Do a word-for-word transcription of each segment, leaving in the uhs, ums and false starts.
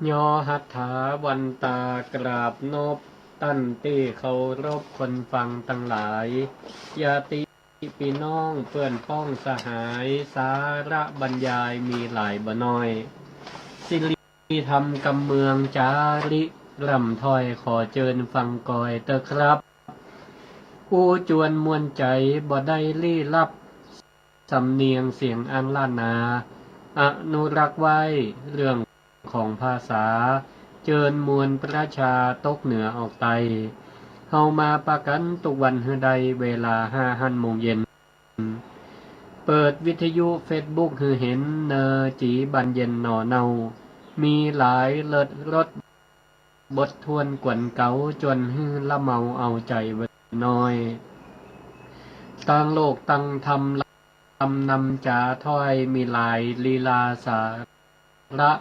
ยอหัตถาวันตากราบนบต้านตี้เคารพคนฟังตังหลาย ญาติปี้น้องเปื้อนป้องสหาย สาระบรรยายมีหลายบ่น้อย สิริธรรมกำเมืองจาริร่ำถ้อย ขอเจิญฟังกอยเต๊อะครับ อู้จวนม่วนใจ๋บ่ได้ลี้ลับ สำเนียงเสียงอันล้านนา อนุรักษ์ไว้เรื่องของภาษา เจิญมวลประชาตกเหนือออกใต้ เฮามาปะกั๋นกู้วันหื้อได้เวลาห้าหั้นโมงเย็น เปิดวิทยุเฟซบุ๊กหื้อเห็นเน่อ จี๋บานเย็นหน่อเนา มีหลายเลิศรส บททวนกวนเก๋า จวนหื้อละเมาเอาใจ๋บ่น้อย ตางโลกตางธรรม ลำนำจ๋าถ้อย มีหลายลีลาสาระ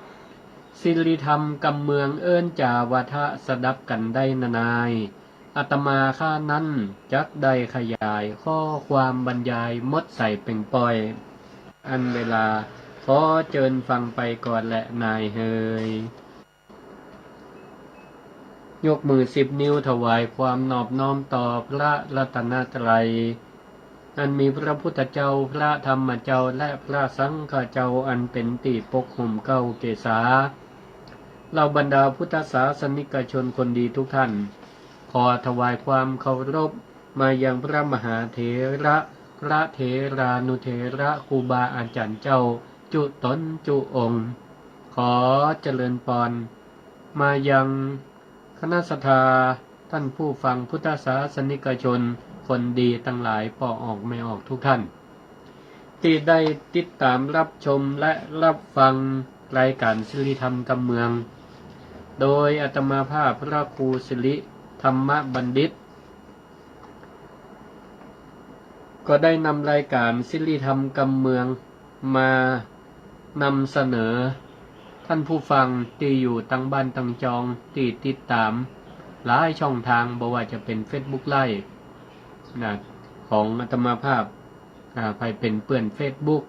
สิริธรรมกำเมืองเอิ้นจ๋าวาทะสดับกั๋นได้นานาย อาตมาข้านั้นจักได้ขยายข้อความบรรยายหมดใส่เป่งป้อย อันเวลา ขอเจิญฟังไปก่อนแลนายเฮย ยกมือสิบนิ้วถวายความนอบน้อมต่อพระรัตนตรัย อันมีพระพุทธเจ้า พระธรรมเจ้า และพระสังฆเจ้า อันเป๋นตี้ปกห่มเกล้าเกศา เหล่าบรรดาพุทธศาสนิกชนคนดีทุกท่าน ขอถวายความเคารพมายังพระมหาเถระ พระเถรานุเถระ ครูบาอาจ๋ารย์เจ้า จุ๊ต๋นจุ๊องค์ ขอเจริญปอน มายังคณะศรัทธา ต้านผู้ฟังพุทธศาสนิกชนคนดีตังหลาย ป้อออกแม่ออกทุกท่าน ตี้ได้ติดต๋ามรับชมและรับฟังรายก๋านสิริธรรมกำเมือง โดยอาตมาภาพพระครูสิริธรรมบัณฑิต ก็ได้นำรายก๋านสิริธรรมกำเมือง มานำเสนอต้านผู้ฟังตี้อยู่ตังบ้านตังจอง ตี้ติดต๋ามหลายช่องตาง บ่ว่าจะเป๋นเฟซบุ๊กไลฟ์ นะ ของอาตมาภาพ อ่า ใผเป๋นเปื้อนเฟซบุ๊ก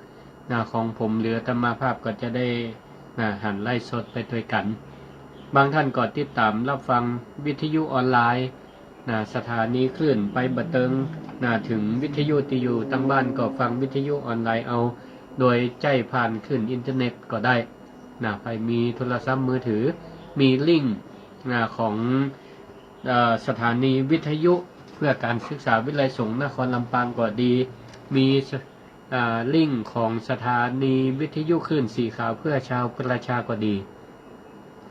นะ ของผมหรืออาตมาภาพก็จะได้ นะ หันไลฟ์สดไปตวยกั๋น บางท่านก็ติดต๋ามรับฟังวิทยุออนไลน์ นะ สถานีคลื่นไปบ่เติง นะ เถิงวิทยุตี้อยู่ตังบ้านก็ฟังวิทยุออนไลน์เอา โดยใจ๊ผ่านคลื่นอินเทอร์เน็ตก็ได้ นะ ใผมีโทรศัพท์มือถือ มีลิงก์ นะ ของ เอ่อ สถานีวิทยุเพื่อการศึกษาวิทยาลัยสงฆ์นครลำปางก็ดี มี อ่า ลิงก์ของสถานีวิทยุคลื่นสีขาวเพื่อชาวประชาก็ดี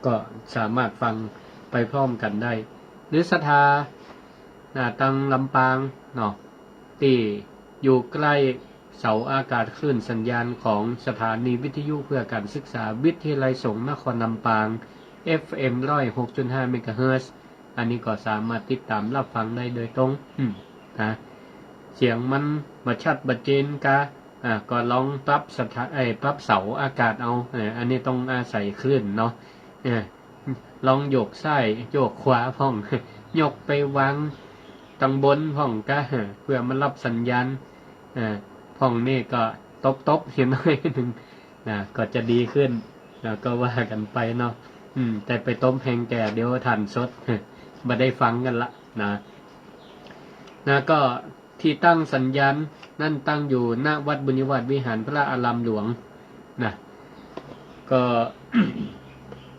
ก็สามารถฟังไปพร้อมกั๋นได้ หรือศรัทธา อ่า ตังลำปางเนาะ ตี้อยู่ใก้เสาอากาศคลื่นสัญญาณของสถานีวิทยุเพื่อการศึกษาวิทยาลัยสงฆ์นครลำปาง เอฟเอ็ม ร้อยหกจุดห้า เมกะเฮิรตซ์ อันนี้ก็สามารถติดต๋ามรับฟังได้โดยตรง อืม นะ เสียงมันบ่ชัดบ่เจนกา อ่า ก็ลองปรับสถา- เอ้ย ปรับเสาอากาศเอา เออ อันนี้ต้องอาศัยคลื่นเนาะ เออ ลองโยกซ้ายโยกขวาพ่อง ยกไปวางตังบนพ่องกา เออ เพื่อมันรับสัญญาณ เออ พ่องนี่ก็ตบๆ เหียน้อยนึ่ง นะ ก็จะดีขึ้น นะ ก็ว่ากั๋นไปเนาะ อืม แต่ไปตบแฮงแก่เดี๋ยวถ่านสด บ่ได้ฟังกั๋นละ นะ นะ ก็ตี้ตั้งสัญญาณนั้นตั้งอยู่ ณ วัดบุญญวาสวิหารพระอารามหลวง นะ ก็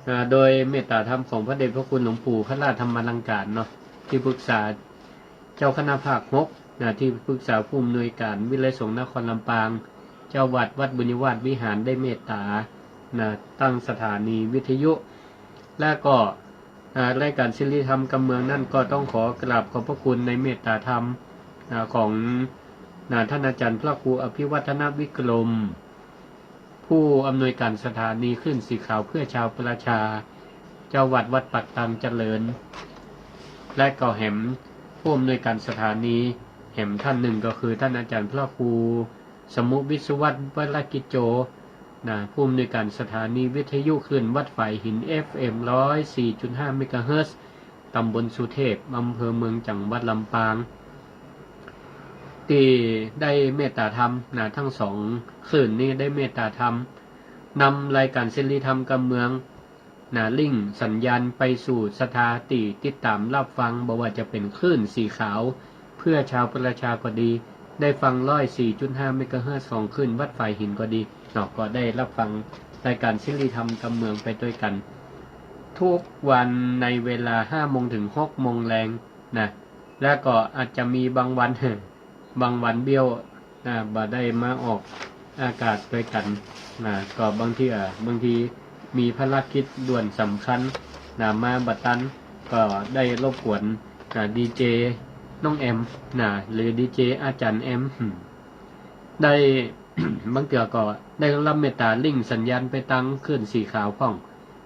อ่า โดยเมตตาธรรมของพระเดชพระคุณหลวงปู่พระราชธรรมาลังการเนาะ ตี้ปรึกษา เจ้าคณะภาคหก นะ ตี้ปรึกษาผู้อำนวยการวิทยาลัยสงฆ์นครลำปาง เจ้าวัดวัดบุญญวาสวิหารได้เมตตา นะ ตั้งสถานีวิทยุ และก็ อ่า รายการสิริธรรมกำเมืองนั้นก็ต้องขอกราบขอบพระคุณในเมตตาธรรม อ่า ของ นะ ท่านอาจารย์พระครูอภิวัฒนวิกรม ผู้อำนวยการสถานีคลื่นสีขาวเพื่อชาวประชา เจ้าวัดวัดปากตางเจริญ และก็แหมผู้อำนวยการสถานีแหมท่านนึ่งก็คือท่านอาจารย์พระครูสมุวิศวัตรวรกิจโจ นะ ผู้อำนวยการสถานีวิทยุคลื่นวัดฝายหิน เอฟเอ็ม ร้อยสี่จุดห้า เมกะเฮิรตซ์ ต๋ำบลสุเทพ อำเภอเมือง จังหวัดลำปาง ตี้ได้เมตตาธรรม นะ ตึงสองคลื่นนี้ได้เมตตาธรรม นำรายการสิริธรรมกำเมือง นะ ลิงก์สัญญาณไปสู่ศรัทธาตี้ติดต๋ามฮับฟัง บ่ว่าจะเป๋นคลื่นสีขาวเพื่อชาวประชาก็ดี ได้ฟังร้อยสี่จุดห้าเมกะเฮิรตซ์ของคลื่นวัดฝายหินก็ดีเนาะ ก็ได้ฮับฟังรายก๋านเสรีธรรมกำเมืองไปตวยกั๋น ทุกวันในเวลาห้าโมงเถิงหกโมงแลงนะ แล้วก็อาจจะมีบางวัน บางวันเบี้ยวนะ บ่ได้มาออกอากาศตวยกั๋นนะ ก็บางที อ่า บางทีมีภารกิจด่วนสำคัญนะ มาบ่ตัน ก็ได้รบกวนนะ ดีเจน้องแอมนะ หรือดีเจอาจ๋ารย์แอม ได้ บางเตื้อก็ได้ฮับเมตต๋าลิงก์สัญญาณไปตางคลื่นสีขาวพ่อง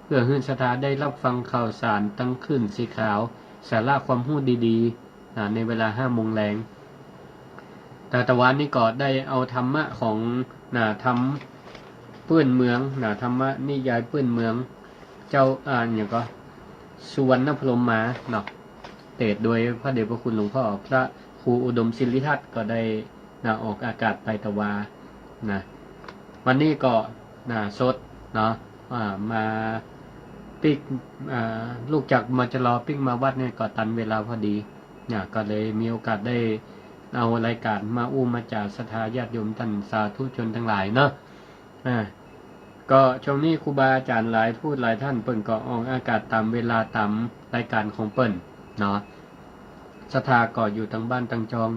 เปื้อหื้อศรัทธาได้ฮับฟังข่าวสารตางคลื่นสีขาว สาระความฮู้ดีๆ นะ ในเวลาห้าโมงแลง แต่ตะวานี้ก็ได้เอาธรรมะของ นะ ธรรมปื้นเมือง นะ ธรรมนิยายปื้นเมือง เจ้า อ่า อะหยังก็ สุวรรณพรหมมาเนาะ เตสน์โดยพระเดชพระคุณหลวงพ่อพระครูอุดมศิริทัศน์ ก็ได้ นะ ออกอากาศไปตะวานะ วันนี้ก็ นะ สดเนาะ อ่า มาปิ๊ก อ่า ลูกจาก มจร ปิ๊กมาวัดเนี่ยก็ตันเวลาพอดีนะ ก็เลยมีโอกาสได้เอารายก๋านมาอู้มาจ๋าศรัทธาญาติโยมต้านสาธุชนตังหลายเนาะ อ่า ก็ช่วงนี้ครูบาอาจ๋ารย์หลายผู้หลายต้านเปิ้นก็ออกอากาศต๋ามเวลาต๋ามรายก๋านของเปิ้นเนาะ ศรัทธาก็อยู่ตางบ้านตางจอง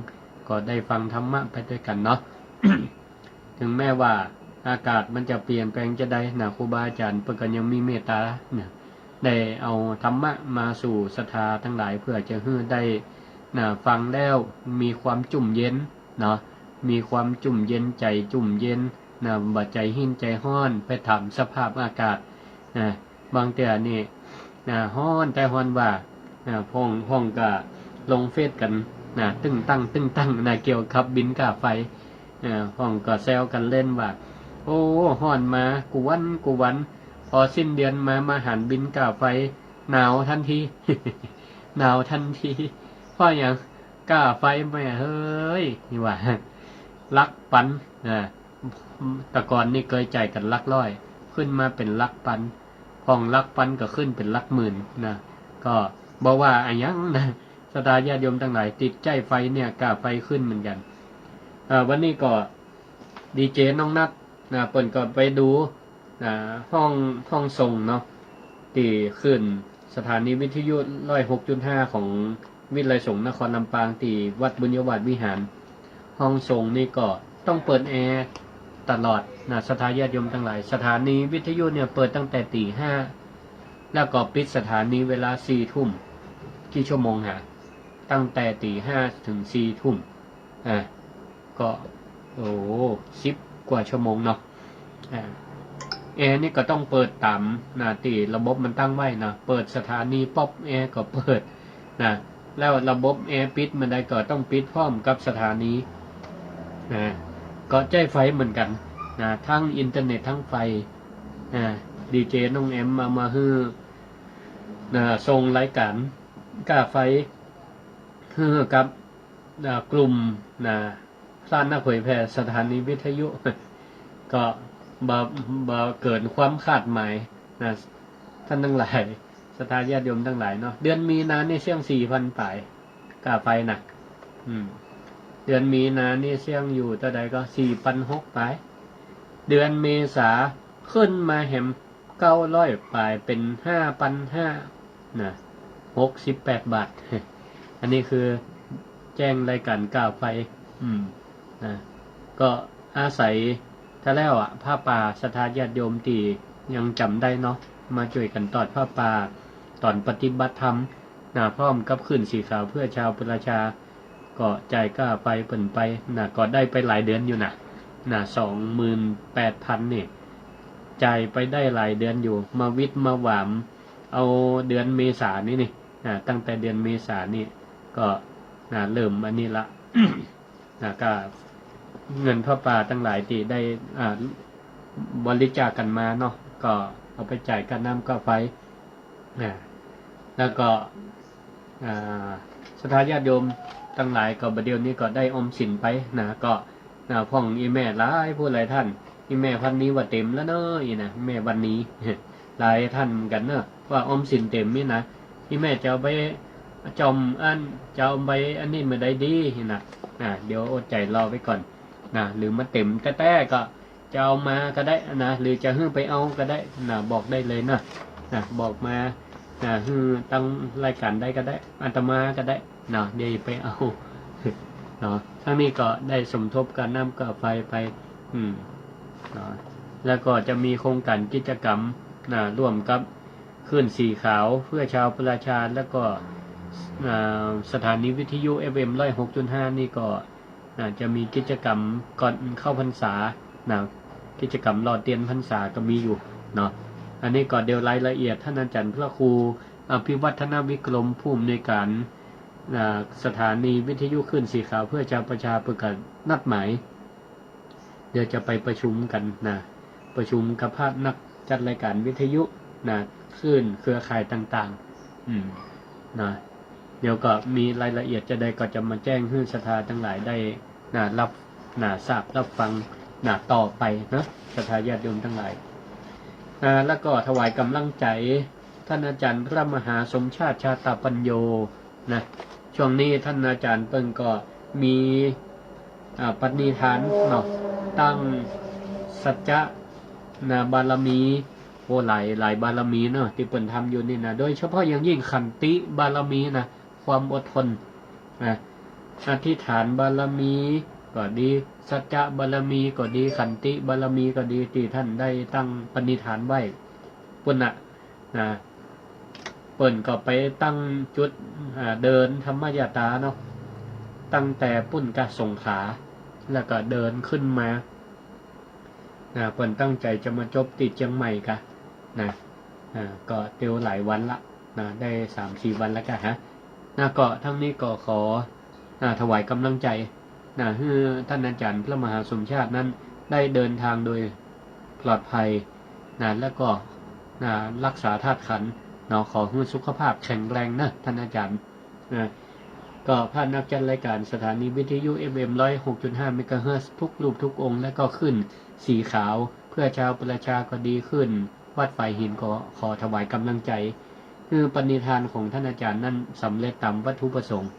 ก็ได้ฟังธรรมะไปตวยกั๋นเนาะ ถึงแม้ว่าอากาศมันจะเปลี่ยนแปลงจาใดนะ ครูบาอาจ๋ารย์เปิ้นก็ยังมีเมตต๋านะ ได้เอาธรรมะมาสู่ศรัทธาตังหลาย เปื้อจะหื้อได้ นะ ฟังแล้วมีความจุ่มเย็นเนาะ มีความจุ่มเย็นใจ๋จุ่มเย็นนะ บ่ใจ๋ฮ้อนใจ๋ฮ้อน ไปต๋ามสภาพอากาศนะ บางเตื้อนี่นะ ฮ้อนแต๊ฮ้อนว่านะ พ่อง พ่องก็ลงเฟซกั๋นนะ ตึ้งตั้งตึ้งตั้งนะ เกี่ยวกับบินก้าไฟ อ่า พ่องก็แซวกั๋นเล่นว่า โอ้ ฮ้อนมากู้วันกู้วัน พอสิ้นเดือนมา มาหันบินก้าไฟ หนาวตันที หนาวตันที เพราะหยัง ก้าไฟแม่เฮ้ย นี่ว่า หลักปัน อ่า แต่ก่อนนี่เกยจ่ายกั๋นหลักร้อย ขึ้นมาเป๋นหลักปัน พ่องหลักปันก็ขึ้นเป๋นหลักหมื่นนะ ก็บ่ว่าอะหยังนะ ศรัทธาญาติโยมตังหลาย ติดใจ๊ไฟเนี่ย ก้าไฟขึ้นเหมือนกั๋น เอ่อ วันนี้ก็ดีเจน้องนัทนะ เปิ้นก็ไปดู อ่า ห้อง ห้องส่งเนาะ ตี้คลื่นสถานีวิทยุร้อยหกจุดห้าของวิทยาลัยสงฆ์นครลำปาง ตี้วัดบุญญาวาสวิหาร ห้องส่งนี่ก็ต้องเปิดแอร์ตลอดนะ ศรัทธาญาติโยมตังหลาย สถานีวิทยุเนี่ยเปิดตั้งแต่ตี๋ห้า แล้วก็ปิดสถานีเวลาสี่ทุ่ม กี่ชั่วโมงฮะ ตั้งแต่ตี๋ห้าเถิงสี่ทุ่ม อ่า ก็ โอ้ สิบกว่าชั่วโมงเนาะ อ่า แอร์นี่ก็ต้องเปิดต๋ามนะ ตี้ระบบมันตั้งไว้นะ เปิดสถานีป๊อบแอร์ก็เปิดนะ แล้วระบบแอร์ปิดเมื่อใดก็ต้องปิดพร้อมกับสถานีนะ ก็ใจ๊ไฟเหมือนกั๋นนะ ตึงอินเทอร์เน็ตตึงไฟนะ ดีเจน้องแอมเอามาหื้อนะ ส่งรายก๋านก้าไฟหื้อกับ อ่า กลุ่มนะ พระนักเผยแผ่สถานีวิทยุ ก็บ่ บ่เกินความคาดหมายนะ ต้านตังหลาย ศรัทธาญาติโยมตังหลายเนาะ เดือนมีนานี่เสี้ยงสี่พันป๋าย ก้าไฟนะ อืม เดือนมีนานี่เสี้ยงอยู่เต้าใดก็สี่พันหกป๋าย เดือนเมษาขึ้นมาแหม เก้าร้อยป๋าย เป๋นห้าพันห้านะ หกสิบแปดบาท อันนี้คือแจ้งรายก๋านก้าไฟ อืม นะ ก็อาศัยถ้าแล้วอะ ผ้าป่า ศรัทธาญาติโยมตี้ยังจ๋ำได้เนาะ มาจ้วยกั๋นตอดผ้าป่า ต๋อนปฏิบัติธรรมนะ พร้อมกับคลื่นสีขาวเพื่อชาวประชา ก็จ่ายก้าไฟเปิ้นไปนะ ก็ได้ไปหลายเดือนอยู่นะ นะ สองหมื่นแปดพันนี่ จ่ายไปได้หลายเดือนอยู่ มาวิดมาหวามเอาเดือนเมษานี่นี่ นะ ตั้งแต่เดือนเมษานี่ ก็ นะ เริ่มอันนี้ละ นะ ก็เงินผ้าป่าตังหลายตี้ได้ อ่า บริจาคกั๋นมาเนาะ ก็เอาไปจ่ายก้าน้ำก้าไฟ นะ แล้วก็ อ่า ศรัทธาญาติโยมตังหลายก็บ่าเดี่ยวนี้ก็ได้ออมสินไปนะ ก็ นะ พ่องอี่แม่หลายผู้หลายต้าน อี่แม่พันนี้ว่าเต๋มแล้วเนาะ อี่นะ แม่วันนี้ หลายต้านเหมือนกั๋นเนาะ ว่าออมสินเต๋มนี่นะ อี่แม่จะเอาใบจ่อมอั้น จะเอาใบอันนี้เมื่อใดดีนะ อ่า เดี๋ยวอดใจ๋รอไว้ก่อนนะ หรือมาเต๋มแต๊ๆ ก็จะเอามาก็ได้นะ หรือจะหื้อไปเอาก็ได้นะ บอกได้เลยนะ นะ บอกมานะ หื้อตังรายก๋านได้ก็ได้ อาตมาก็ได้นะ เดี๋ยวไปเอาเนาะ ทั้งนี้ก็ได้สมทบค่าน้ำค่าไฟไป อืม เนาะ แล้วก็จะมีโครงก๋านกิจก๋รรมนะ ร่วมกับคลื่นสีขาวเพื่อชาวประชา แล้วก็ อ่า สถานีวิทยุ เอฟเอ็ม ร้อยหกจุดห้า นี่ก็ อ่า จะมีกิจก๋รรมก่อนเข้าพรรษานะ กิจก๋รรมหล่อเตียนพรรษาก็มีอยู่เนาะ อันนี้ก็เดี๋ยวรายละเอียดต้านอาจ๋ารย์พระครูอภิวัฒนวิกรม ผู้อำนวยก๋าน อ่า สถานีวิทยุคลื่นสีขาวเพื่อชาวประชา เปิ้นก็นัดหมาย เดี๋ยวจะไปประชุมกั๋นนะ ประชุมกับพระนักจัดรายก๋านวิทยุนะ คลื่นเครือข่ายต่างๆ อืม นะ เดี๋ยวก็มีรายละเอียดจะใดก็จะมาแจ้งหื้อศรัทธาตังหลายได้นะ รับนะ ทราบรับฟังนะ ต่อไปนะ ศรัทธาญาติโยมตังหลาย อ่า แล้วก็ถวายก๋ำลังใจ๋ต้านอาจ๋ารย์พระมหาสมชาติ ชาตปัญโญ นะ ช่วงนี้ต้านอาจ๋ารย์เปิ้นก็มี อ่า ปณิธานเนาะ ตั้งสัจจะนะ บารมี โอ้ หลาย หลายบารมีเนาะ ตี้เปิ้นทำอยู่นี่นะ โดยเฉพาะอย่างยิ่งขันติบารมีนะ ความอดทนนะ อธิษฐานบารมีก็ดี สัจจะบารมีก็ดี ขันติบารมีก็ดี ตี้ต้านได้ตั้งปณิธานไว้ ปุ้นนะ นะ เปิ้นก็ไปตั้งจุด อ่า เดินธรรมยาตราเนาะ ตั้งแต่ปุ้นกาสงขลา แล้วก็เดินขึ้นมา นะ เปิ้นตั้งใจ๋จะมาจบตี้เจียงใหม่กา นะ อ่า ก็เตียวหลายวันละ นะ ได้สามสี่วันแล้วกาฮะ นะ ก็ทั้งนี้ก็ขอ อ่า ถวายก๋ำลังใจ๋ นะ หื้อต้านอาจ๋ารย์พระมหาสมชาตินั้นได้เดินทางโดยปลอดภัยนะ แล้วก็ นะ รักษาธาตุขันธ์เนาะ ขอหื้อสุขภาพแข็งแรงนะต้านอาจ๋ารย์นะ ก็พระนักจัดรายก๋านสถานีวิทยุ เอฟเอ็ม ร้อยหกจุดห้า เมกะเฮิรตซ์ ทุกรูปทุกองค์ และก็คลื่นสีขาวเพื่อชาวประชาก็ดี คลื่นวัดฝายหิน ก็ขอถวายก๋ำลังใจ๋ หื้อปณิธานของต้านอาจ๋ารย์นั้นสำเร็จต๋ามวัตถุประสงค์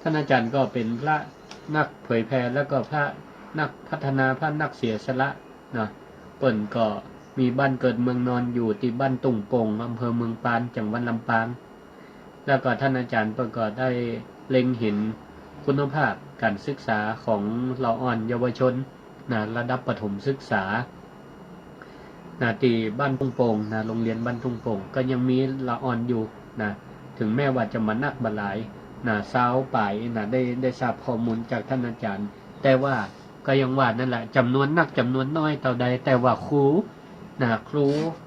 ต้านอาจ๋ารย์ก็เป๋นพระนักเผยแผ่ แล้วก็พระนักพัฒนา พระนักเสียสละเนาะ เปิ้นก็มีบ้านเกิดเมืองนอนอยู่ตี้บ้านตุ้งโป่ง อำเภอเมืองปาน จังหวัดลำปาง แล้วก็ต้านอาจ๋ารย์เปิ้นก็ได้เล็งเห็นคุณภาพก๋านศึกษาของเหล่าอ่อนเยาวชนนะ ระดับประถมศึกษา นะ ตี้บ้านตุ้งโป่งนะ โรงเรียนบ้านตุ้งโป่ง ก็ยังมีเหล่าอ่อนอยู่นะ ถึงแม้ว่าจะมานักบ่หลายนะ ซาวป๋ายนะ ได้ ได้ทราบข้อมูลจากต้านอาจ๋ารย์ แต่ว่าก็อย่างว่านั่นแหละ จ๋ำนวนนักจ๋ำนวนน้อยเต้าใด แต่ว่าครูนะ ครู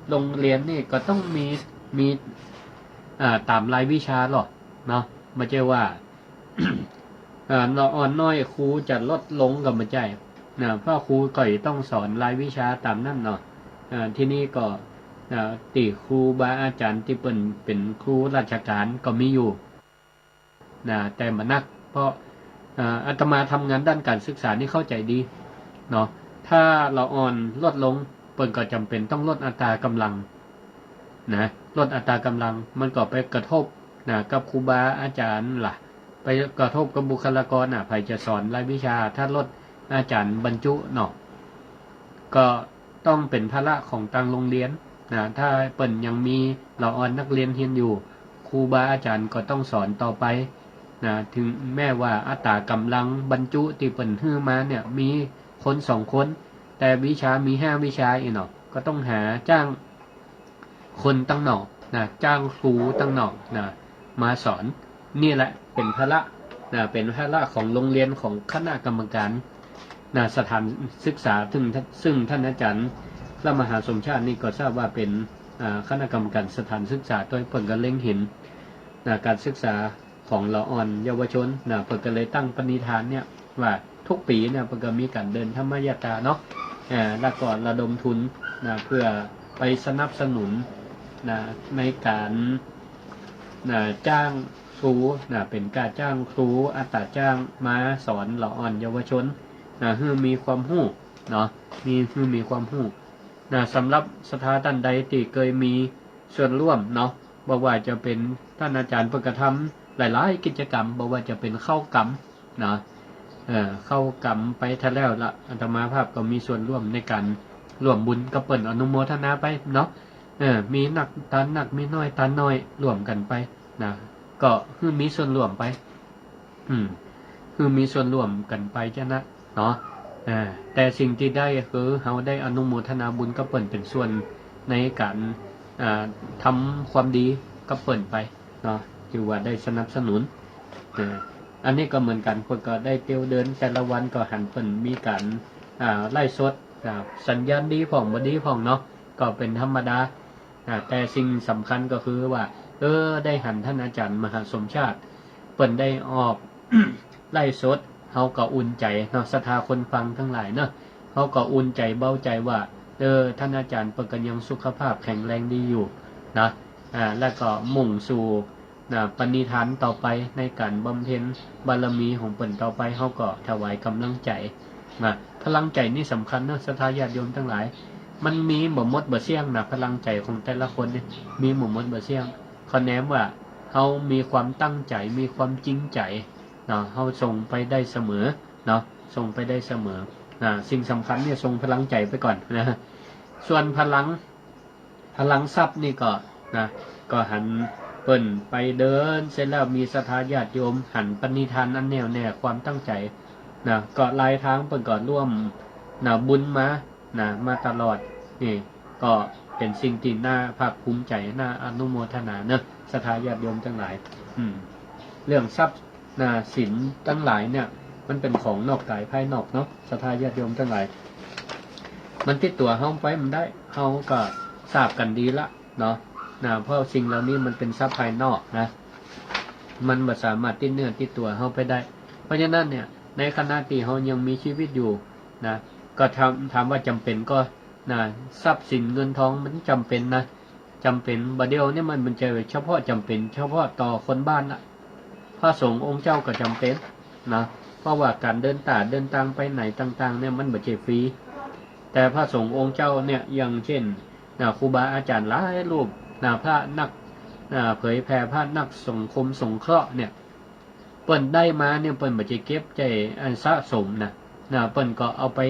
โรงเรียนนี่ก็ต้องมี มี อ่า ต๋ามรายวิชาหรอกเนาะ บ่ใจ้ว่า อ่า เหล่าอ่อนน้อยครูจะลดลงก็บ่ใจ้นะ เพราะครูก็ต้องสอนรายวิชาต๋ามนั้นเนาะ อ่า ทีนี้ก็ อ่า ตี้ครูบาอาจ๋ารย์ตี้เปิ้นเป๋นครูราชก๋านก็มีอยู่นะ แต่บ่นัก เพราะ อ่า อาตมาทำงานด้านก๋านศึกษานี่เข้าใจ๋ดีเนาะ ถ้าเหล่าอ่อนลดลง เปิ้นก็จ๋ำเป๋นต้องลดอัตรากำลังนะ ลดอัตรากำลัง มันก็ไปกระทบนะ กับครูบาอาจ๋ารย์ล่ะ ไปกระทบกับบุคลากรน่ะ ใผจะสอนรายวิชา ถ้าลดอาจ๋ารย์บรรจุเนาะ ก็ต้องเป๋นภาระของตางโรงเรียนนะ ถ้าเปิ้นยังมีเหล่าอ่อนนักเรียนเฮียนอยู่ ครูบาอาจ๋ารย์ก็ต้องสอนต่อไปนะ ถึงแม้ว่าอัตรากำลังบรรจุตี้เปิ้นหื้อมาเนี่ย มีคนสองคน แต่วิชามีห้าวิชาอี้เนาะ ก็ต้องหาจ้าง คนตังนอกนะ จ้างครูตังนอกนะ มาสอน นี่แหละเป๋นภาระนะ เป๋นภาระของโรงเรียน ของคณะกรรมการนะ สถานศึกษา ซึ่ง ซึ่งต้านอาจ๋ารย์พระมหาสมชาตินี่ก็ทราบว่าเป๋น อ่า คณะกรรมการสถานศึกษา โดยเปิ้นก็เล็งเห็นนะ ก๋านศึกษา ของเหล่าอ่อนเยาวชนนะ เปิ้นก็เลยตั้งปณิธานเนี่ยว่าทุกปี๋เนี่ยเปิ้นก็มีก๋านเดินธรรมยาตราเนาะ อ่า แล้วก็ระดมทุนนะ เพื่อไปสนับสนุนนะ ในก๋านนะ จ้างครูนะ เป๋นก้าจ้างครู อัตราจ้างมาสอนเหล่าอ่อนเยาวชนนะ หื้อมีความฮู้เนาะ มี หื้อมีความฮู้ นะ สำหรับศรัทธาต้านใดตี้เกยมีส่วนร่วมเนาะ บ่ว่าจะเป๋นต้านอาจ๋ารย์เปิ้นกระทำหลายๆ กิจกรรม บ่ว่าจะเป๋นเข้ากรรมเนาะ เอ่อ เข้ากรรมไปถ้าแล้วละ อาตมาภาพก็มีส่วนร่วมในก๋านร่วมบุญกับเปิ้น อนุโมทนาไปเนาะ เออ มีนักตานนัก มีน้อยตานน้อย ร่วมกั๋นไปนะ ก็หื้อมีส่วนร่วมไป อืม หื้อมีส่วนร่วมกั๋นไปเจ้านะ เนาะ เออ แต่สิ่งตี้ได้คือเฮาได้อนุโมทนาบุญกับเปิ้นเป๋นส่วนในก๋าน อ่า ทำความดีกับเปิ้นไปเนาะ ถือว่าได้สนับสนุน เออ อันนี้ก็เหมือนกั๋น เปิ้นก็ได้เตียวเดินแต่ละวันก็หันเปิ้นมีก๋าน อ่า ไลฟ์สด อ่า สัญญาณดีพ่องบ่ดีพ่องเนาะ ก็เป๋นธรรมดา อ่า แต่สิ่งสำคัญก็คือว่า เออ ได้หันต้านอาจ๋ารย์มหาสมชาติ เปิ้นได้ออก ไลฟ์สด เฮาก็อุ่นใจ๋เนาะ ศรัทธาคนฟังตังหลายเนาะ เฮาก็อุ่นใจ๋เบาใจ๋ว่า เออ ต้านอาจ๋ารย์เปิ้นก็ยังสุขภาพแข็งแรงดีอยู่นะ อ่า แล้วก็มุ่งสู่ นะ ปณิธานต่อไปในก๋านบำเพ็ญบารมีของเปิ้นต่อไป เฮาก็ถวายก๋ำลังใจ๋นะ พลังใจ๋นี่สำคัญเนาะ ศรัทธาญาติโยมตังหลาย มันมีบ่หมดบ่เสี้ยงนะ พลังใจ๋ของแต่ละคนเนี่ยมีบ่หมดบ่เสี้ยง ขอแหนมว่าเฮามีความตั้งใจ๋ มีความจริงใจ๋เนาะ เฮาส่งไปได้เสมอเนาะ ส่งไปได้เสมอ อ่า สิ่งสำคัญเนี่ยส่งพลังใจ๋ไปก่อนนะ ส่วนพลัง พลังทรัพย์นี่ก็นะ ก็หันเปิ้นไปเดินเสร็จแล้วมีศรัทธาญาติโยมหันปณิธานอันแน่วแน่ความตั้งใจ๋นะ ก็ลายทางเปิ้นก็ร่วมนะบุญมานะ มาตลอด นี่ก็เป๋นสิ่งตี้น่าภาคภูมิใจ๋ น่าอนุโมทนาเนาะ ศรัทธาญาติโยมตังหลาย อืม เรื่องทรัพย์ นะ สินตังหลายเนี่ย มันเป๋นของนอกก๋ายภายนอกเนาะ ศรัทธาญาติโยมตังหลาย มันติดตั๋วเฮาไปบ่ได้ เฮาก็ทราบกั๋นดีละเนาะ นะ เพราะสิ่งเหล่านี้มันเป๋นทรัพย์ภายนอกนะ มันบ่สามารถติดเนื้อติดตั๋วเฮาไปได้ เพราะฉะนั้นเนี่ย ในขณะตี้เฮายังมีชีวิตอยู่นะ ก็ถาม ถามว่าจ๋ำเป๋นก่อ นะ ทรัพย์สินเงินทองมันจ๋ำเป๋นนะ จ๋ำเป๋น บ่าเดี่ยวนี้มันบ่ใจ้เฉพาะจ๋ำเป๋นเฉพาะต่อคนบ้านละ พระสงฆ์องค์เจ้าก็จ๋ำเป๋นนะ เพราะว่าก๋านเดินตาง เดินตางไปไหนต่างๆ เนี่ยมันบ่ใจ้ฟรี แต่พระสงฆ์องค์เจ้าเนี่ย อย่างเช่น นะ ครูบาอาจ๋ารย์หลายรูป นะ พระนัก นะ เผยแผ่ พระนักสังคมสงเคราะห์เนี่ย เปิ้นได้มาเนี่ย เปิ้นบ่ใจ้เก็บใจ้อันสะสมนะ นะ เปิ้นก็เอาไป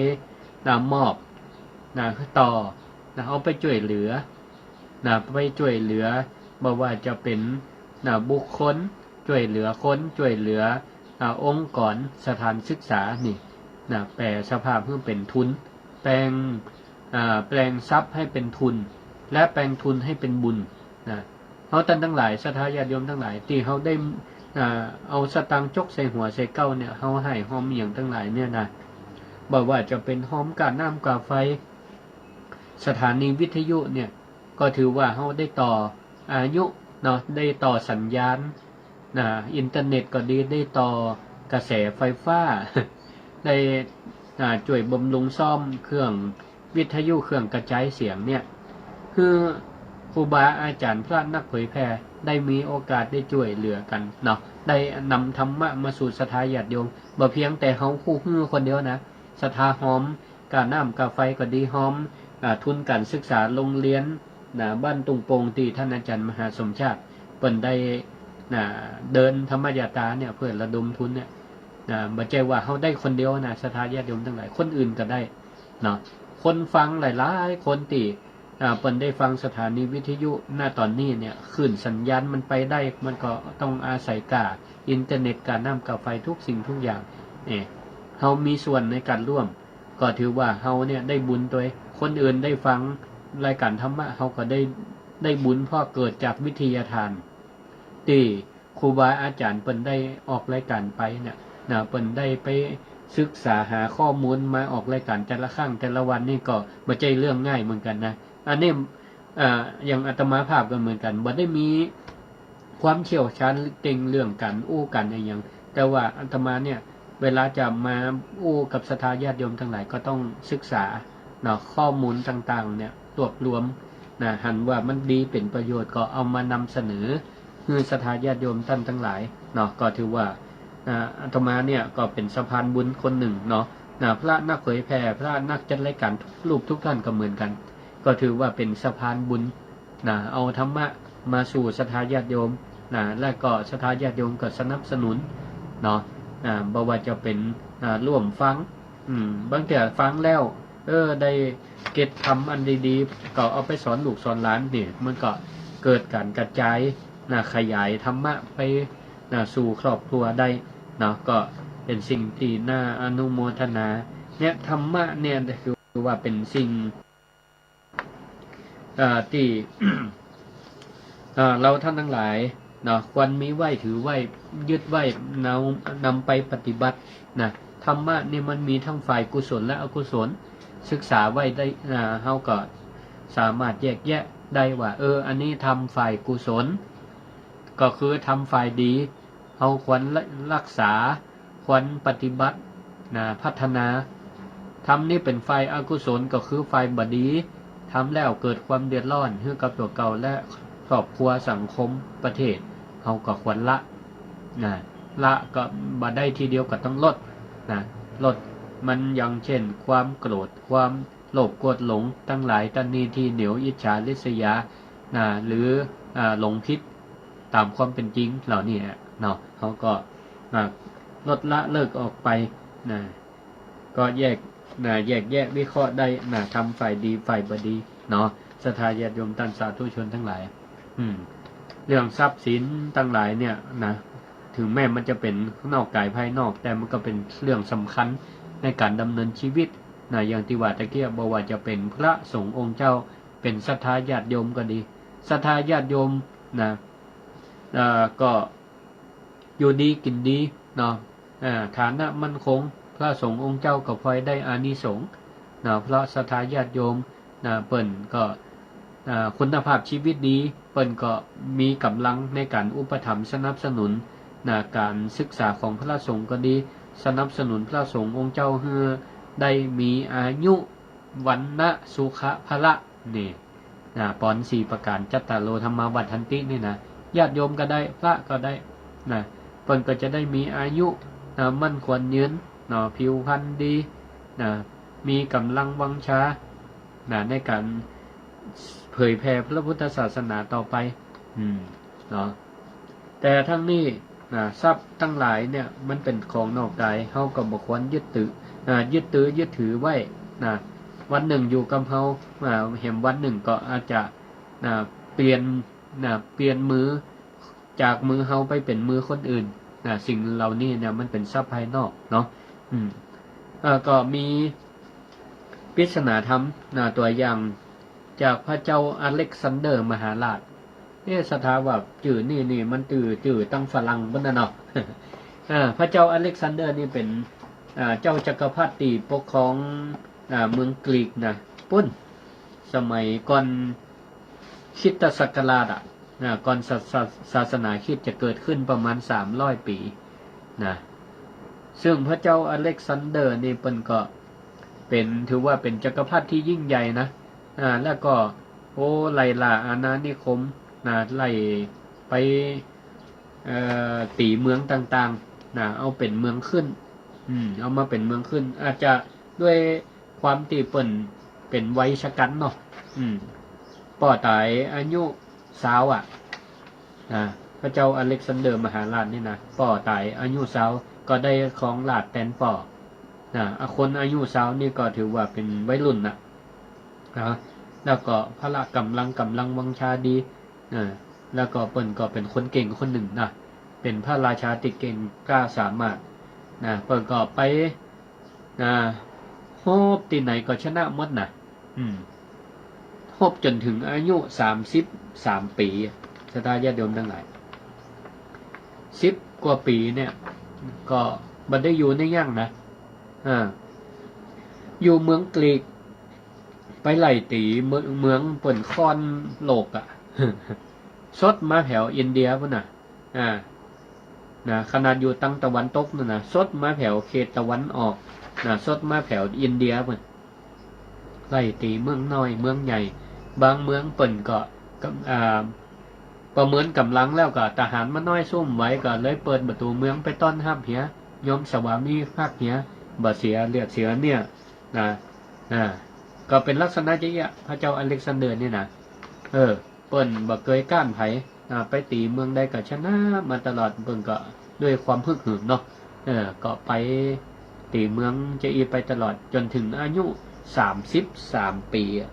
นะ มอบ นะ ต่อ นะ เอาไปจ้วยเหลือ นะ ไปจ้วยเหลือ บ่ว่าจะเป๋น นะ บุคคล จ้วยเหลือคน จ้วยเหลือ อ่า องค์กร สถานศึกษา นี่ นะ แป๋สภาพหื้อเป๋นทุน แป๋ง อ่า แป๋งทรัพย์หื้อเป๋นทุน และแป๋งทุนหื้อเป๋นบุญ นะ เฮาต้านตังหลาย ศรัทธาญาติโยมตังหลาย ตี้เฮาได้ อ่า เอาสตางค์จกใส่หัวใส่เก๊าเนี่ย เฮาหื้อฮอมอะหยังตังหลายเนี่ยนะ บ่ว่าจะเป๋นฮอมก้าน้ำก้าไฟ สถานีวิทยุเนี่ย ก็ถือว่าเฮาได้ต่ออายุเนาะ ได้ต่อสัญญาณ นะ อินเทอร์เน็ตก็ดี ได้ต่อกระแสไฟฟ้า ได้ อ่า จ้วยบำรุงซ่อมเครื่องวิทยุ เครื่องกระจายเสียงเนี่ย หื้อครูบาอาจ๋ารย์พระนักเผยแผ่ได้มีโอกาสได้จ้วยเหลือกั๋นเนาะ ได้นำธรรมะมาสู่ศรัทธาญาติโยม บ่เพียงแต่เฮาฮู้หื้อคนเดียวนะ ศรัทธาฮอม ก้าน้ำก้าไฟก็ดี ฮอม อ่า ทุนก๋านศึกษาโรงเรียน นะ บ้านตุงโป่ง ตี้ต้านอาจ๋ารย์มหาสมชาติ เปิ้นได้ นะ เดินธรรมยาตราเนี่ย เพื่อระดมทุนเนี่ย นะ บ่ใจ้ว่าเฮาได้คนเดียวนะ ศรัทธาญาติโยมตังหลาย คนอื่นก็ได้เนาะ คนฟังหลายๆ คนตี้ อ่า เปิ้นได้ฟังสถานีวิทยุ ณ ต๋อนนี้เนี่ย คลื่นสัญญาณมันไปได้ มันก็ต้องอาศัยก้าอินเทอร์เน็ต ก้าน้ำก้าไฟ ทุกสิ่งทุกอย่าง เอ่อ เฮามีส่วนในก๋านร่วม ก็ถือว่าเฮาเนี่ยได้บุญตวย คนอื่นได้ฟังรายก๋านธรรมะ เฮาก็ได้ ได้บุญ เพราะเกิดจากวิทยาทาน ตี้ครูบาอาจ๋ารย์เปิ้นได้ออกรายก๋านไปเนี่ย นะ เปิ้นได้ไปศึกษาหาข้อมูลมาออกรายก๋านแต่ละครั้งแต่ละวันนี่ก็บ่ใจ้เรื่องง่ายเหมือนกั๋นนะ อันนี้ อ่า อย่างอาตมาภาพก็เหมือนกั๋น บ่ได้มีความเชี่ยวชาญเก่งเรื่องก๋านอู้ก๋านอะหยัง แต่ว่าอาตมาเนี่ย เวลาจะมาอู้กับศรัทธาญาติโยมตังหลาย ก็ต้องศึกษาเนาะ ข้อมูลต่างๆ เนี่ย รวบรวมนะ หันว่ามันดีเป๋นประโยชน์ก็เอามานำเสนอหื้อศรัทธาญาติโยมต้านตังหลายเนาะ ก็ถือว่า อ่า อาตมาเนี่ยก็เป๋นสะพานบุญคนนึ่งเนาะ นะ พระนักเผยแผ่ พระนักจัดรายก๋านทุกรูปทุกต้านก็เหมือนกั๋น ก็ถือว่าเป๋นสะพานบุญนะ เอาธรรมะมาสู่ศรัทธาญาติโยมนะ และก็ศรัทธาญาติโยมก็สนับสนุนเนาะ อ่า บ่ว่าจะเป๋น อ่า ร่วมฟัง อืม บางเตื้อฟังแล้ว เออ ได้เก็บธรรมอันดีๆ ก็เอาไปสอนลูกสอนหลานนี่ มันก็เกิดก๋านกระจายนะ ขยายธรรมะไปนะ สู่ครอบครัวได้เนาะ ก็เป๋นสิ่งตี้น่าอนุโมทนา เนี่ย ธรรมะเนี่ยถือว่าเป๋นสิ่ง อ่า ตี้ อ่า เฮาท่านตังหลายเนาะ ควรมีไว้ ถือไว้ ยึดไว้ นำ นำไปปฏิบัตินะ ธรรมะนี่มันมีตึงฝ่ายกุศลและอกุศล ศึกษาไว้ได้ อ่า เฮาก็สามารถแยกแยะได้ว่า เออ อันนี้ธรรมฝ่ายกุศล ก็คือธรรมฝ่ายดี เฮาควรรักษา ควรปฏิบัตินะ พัฒนา ธรรมนี้เป๋นฝ่ายอกุศล ก็คือฝ่ายบ่ดี ทำแล้วเกิดความเดือดร้อนหื้อกับตั๋วเก่าและครอบครัว สังคม ประเทศ เฮาก็ควรละนะ ละก็บ่ได้ทีเดียว ก็ต้องลดนะ ลดมัน อย่างเช่น ความโกรธ ความโลภ โกรธ หลงตังหลาย ตัณหา ทิฏฐิ เหนียว อิจฉา ริษยานะ หรือ อ่า หลงผิด ต๋ามความเป๋นจริงเหล่านี้เนาะ เฮาก็ อ่า ลดละเลิกออกไปนะ ก็แยกนะ แยกแยะวิเคราะห์ได้นะ ธรรมฝ่ายดี ฝ่ายบ่ดีเนาะ ศรัทธาญาติโยมต้านสาธุชนตังหลาย อืม เรื่องทรัพย์สินตังหลายเนี่ยนะ ถึงแม้มันจะเป๋นนอกก๋ายภายนอก แต่มันก็เป๋นเรื่องสำคัญในก๋านดำเนินชีวิตนะ อย่างตี้ว่าตะกี้ บ่ว่าจะเป๋นพระสงฆ์องค์เจ้า เป๋นศรัทธาญาติโยมก็ดี ศรัทธาญาติโยมนะ เอ่อ ก็อยู่ดีกิ๋นดีเนาะ อ่า ฐานะมั่นคง พระสงฆ์องค์เจ้าก็พลอยได้อานิสงส์เนาะ เพราะศรัทธาญาติโยมนะ เปิ้นก็ อ่า คุณภาพชีวิตดี เปิ้นก็มีก๋ำลังในก๋านอุปถัมภ์สนับสนุนนะ ก๋านศึกษาของพระสงฆ์ก็ดี สนับสนุนพระสงฆ์องค์เจ้าหื้อได้มีอายุ วรรณะ สุขะ พละ นี่นะ ปอนสี่ประก๋าน จัตตาโร ธัมมา วัฑฒันติ นี่นะ ญาติโยมก็ได้ พระก็ได้นะ เปิ้นก็จะได้มีอายุนะ มั่นขวัญยืนเนาะ ผิวพรรณดีนะ มีก๋ำลังวังชานะ ในก๋านเผยแผ่พระพุทธศาสนาต่อไป อืม เนาะ แต่ตึงนี้นะ ทรัพย์ตังหลายเนี่ย มันเป๋นของนอกก๋าย เฮาก็บ่ควรยึดถือ อ่า ยึดถือ ยึดถือไว้นะ วันนึ่งอยู่กับเฮา อ่า แหมวันนึ่งก็อาจจะ อ่า เปลี่ยน นะ เปลี่ยนมือ จากมือเฮาไปเป๋นมือคนอื่นนะ สิ่งเหล่านี้เนี่ย มันเป๋นทรัพย์ภายนอกเนาะ อืม เอ่อ ก็มีปริศนาธรรมนะ ตั๋วอย่างจากพระเจ้าอเล็กซานเดอร์มหาราช เอ๊ะ ศรัทธาว่าจื้อนี่ นี่มันจื้อ จื้อตังฝรั่งปุ้นน่ะเนาะ อ่า พระเจ้าอเล็กซานเดอร์นี่เป๋น อ่า เจ้าจักรพรรดิตี้ปกครอง อ่า เมืองกรีกนะ ปุ้น สมัยก่อนคริสตศักราชอะ อ่า ก่อนศา ศา ศาสนาคริสต์จะเกิดขึ้นประมาณสามร้อยปี๋นะ ซึ่งพระเจ้าอเล็กซานเดอร์นี่เปิ้นก็เป๋น ถือว่าเป๋นจักรพรรดิตี้ยิ่งใหญ่นะ อ่า แล้วก็ โอ้ ไล่ล่าอาณานิคมนะ ไล่ไป เอ่อ ตี๋เมืองต่างๆ นะ เอาเป๋นเมืองขึ้น อืม เอามาเป๋นเมืองขึ้น อาจจะด้วยความตี้เปิ้นเป๋นวัยชะกั๋นเนาะ อืม ป้อต๋ายอายุซาวอะ นะ พระเจ้าอเล็กซานเดอร์มหาราชนี่นะ ป้อต๋ายอายุซาว ก็ได้ครองราชย์แตนป้อ นะ อ่ะ คนอายุซาวนี่ก็ถือว่าเป๋นวัยรุ่นน่ะ นะ แล้วก็พละก๋ำลัง ก๋ำลังวังชาดี นะ แล้วก็เปิ้นก็เป๋นคนเก่งคนนึ่งนะ เป๋นพระราชาตี้เก่งกล้าสามารถนะ เปิ้นก็ไป นะ ฮบตี้ไหนก็ชนะหมดนะ อืม ฮบจ๋นเถิงอายุสามสิบสามปี๋ ศรัทธาญาติโยมตังหลาย สิบกว่าปี๋เนี่ย ก็บ่ได้อยู่ในหยังนะ อ่า อยู่เมืองกรีก ไปไล่ตี๋เมือง เมืองเปิ้นค่อนโลกอะ ซดมาแผวอินเดียปุ้นน่ะ อ่า นะ ขนาดอยู่ตังตะวันตกนั่นนะ ซดมาแผวเขตตะวันออกนะ ซดมาแผวอินเดียปุ้น ไล่ตี๋เมืองน้อยเมืองใหญ่ บางเมืองเปิ้นก็ ก็ อ่า ประเมินก๋ำลังแล้วก็ทหารมันน้อยสู้บ่ไหว ก็เลยเปิดประตู๋เมืองไปต้อนฮับเหีย ยอมสวามิภักดิ์เหีย บ่เสียเลือดเสียเนื้อ นะ อ่า ก็เป๋นลักษณะจะอี้ พระเจ้าอเล็กซานเดอร์นี่นะ เออ เปิ้นบ่เกยก๊านใผ อ่า ไปตี๋เมืองใดก็ชนะมาตลอด เปิ้นก็ด้วยความฮึกเหิมเนาะ เออ ก็ไปตี๋เมืองจะอี้ไปตลอด จ๋นเถิงอายุสามสิบสามปี๋อะ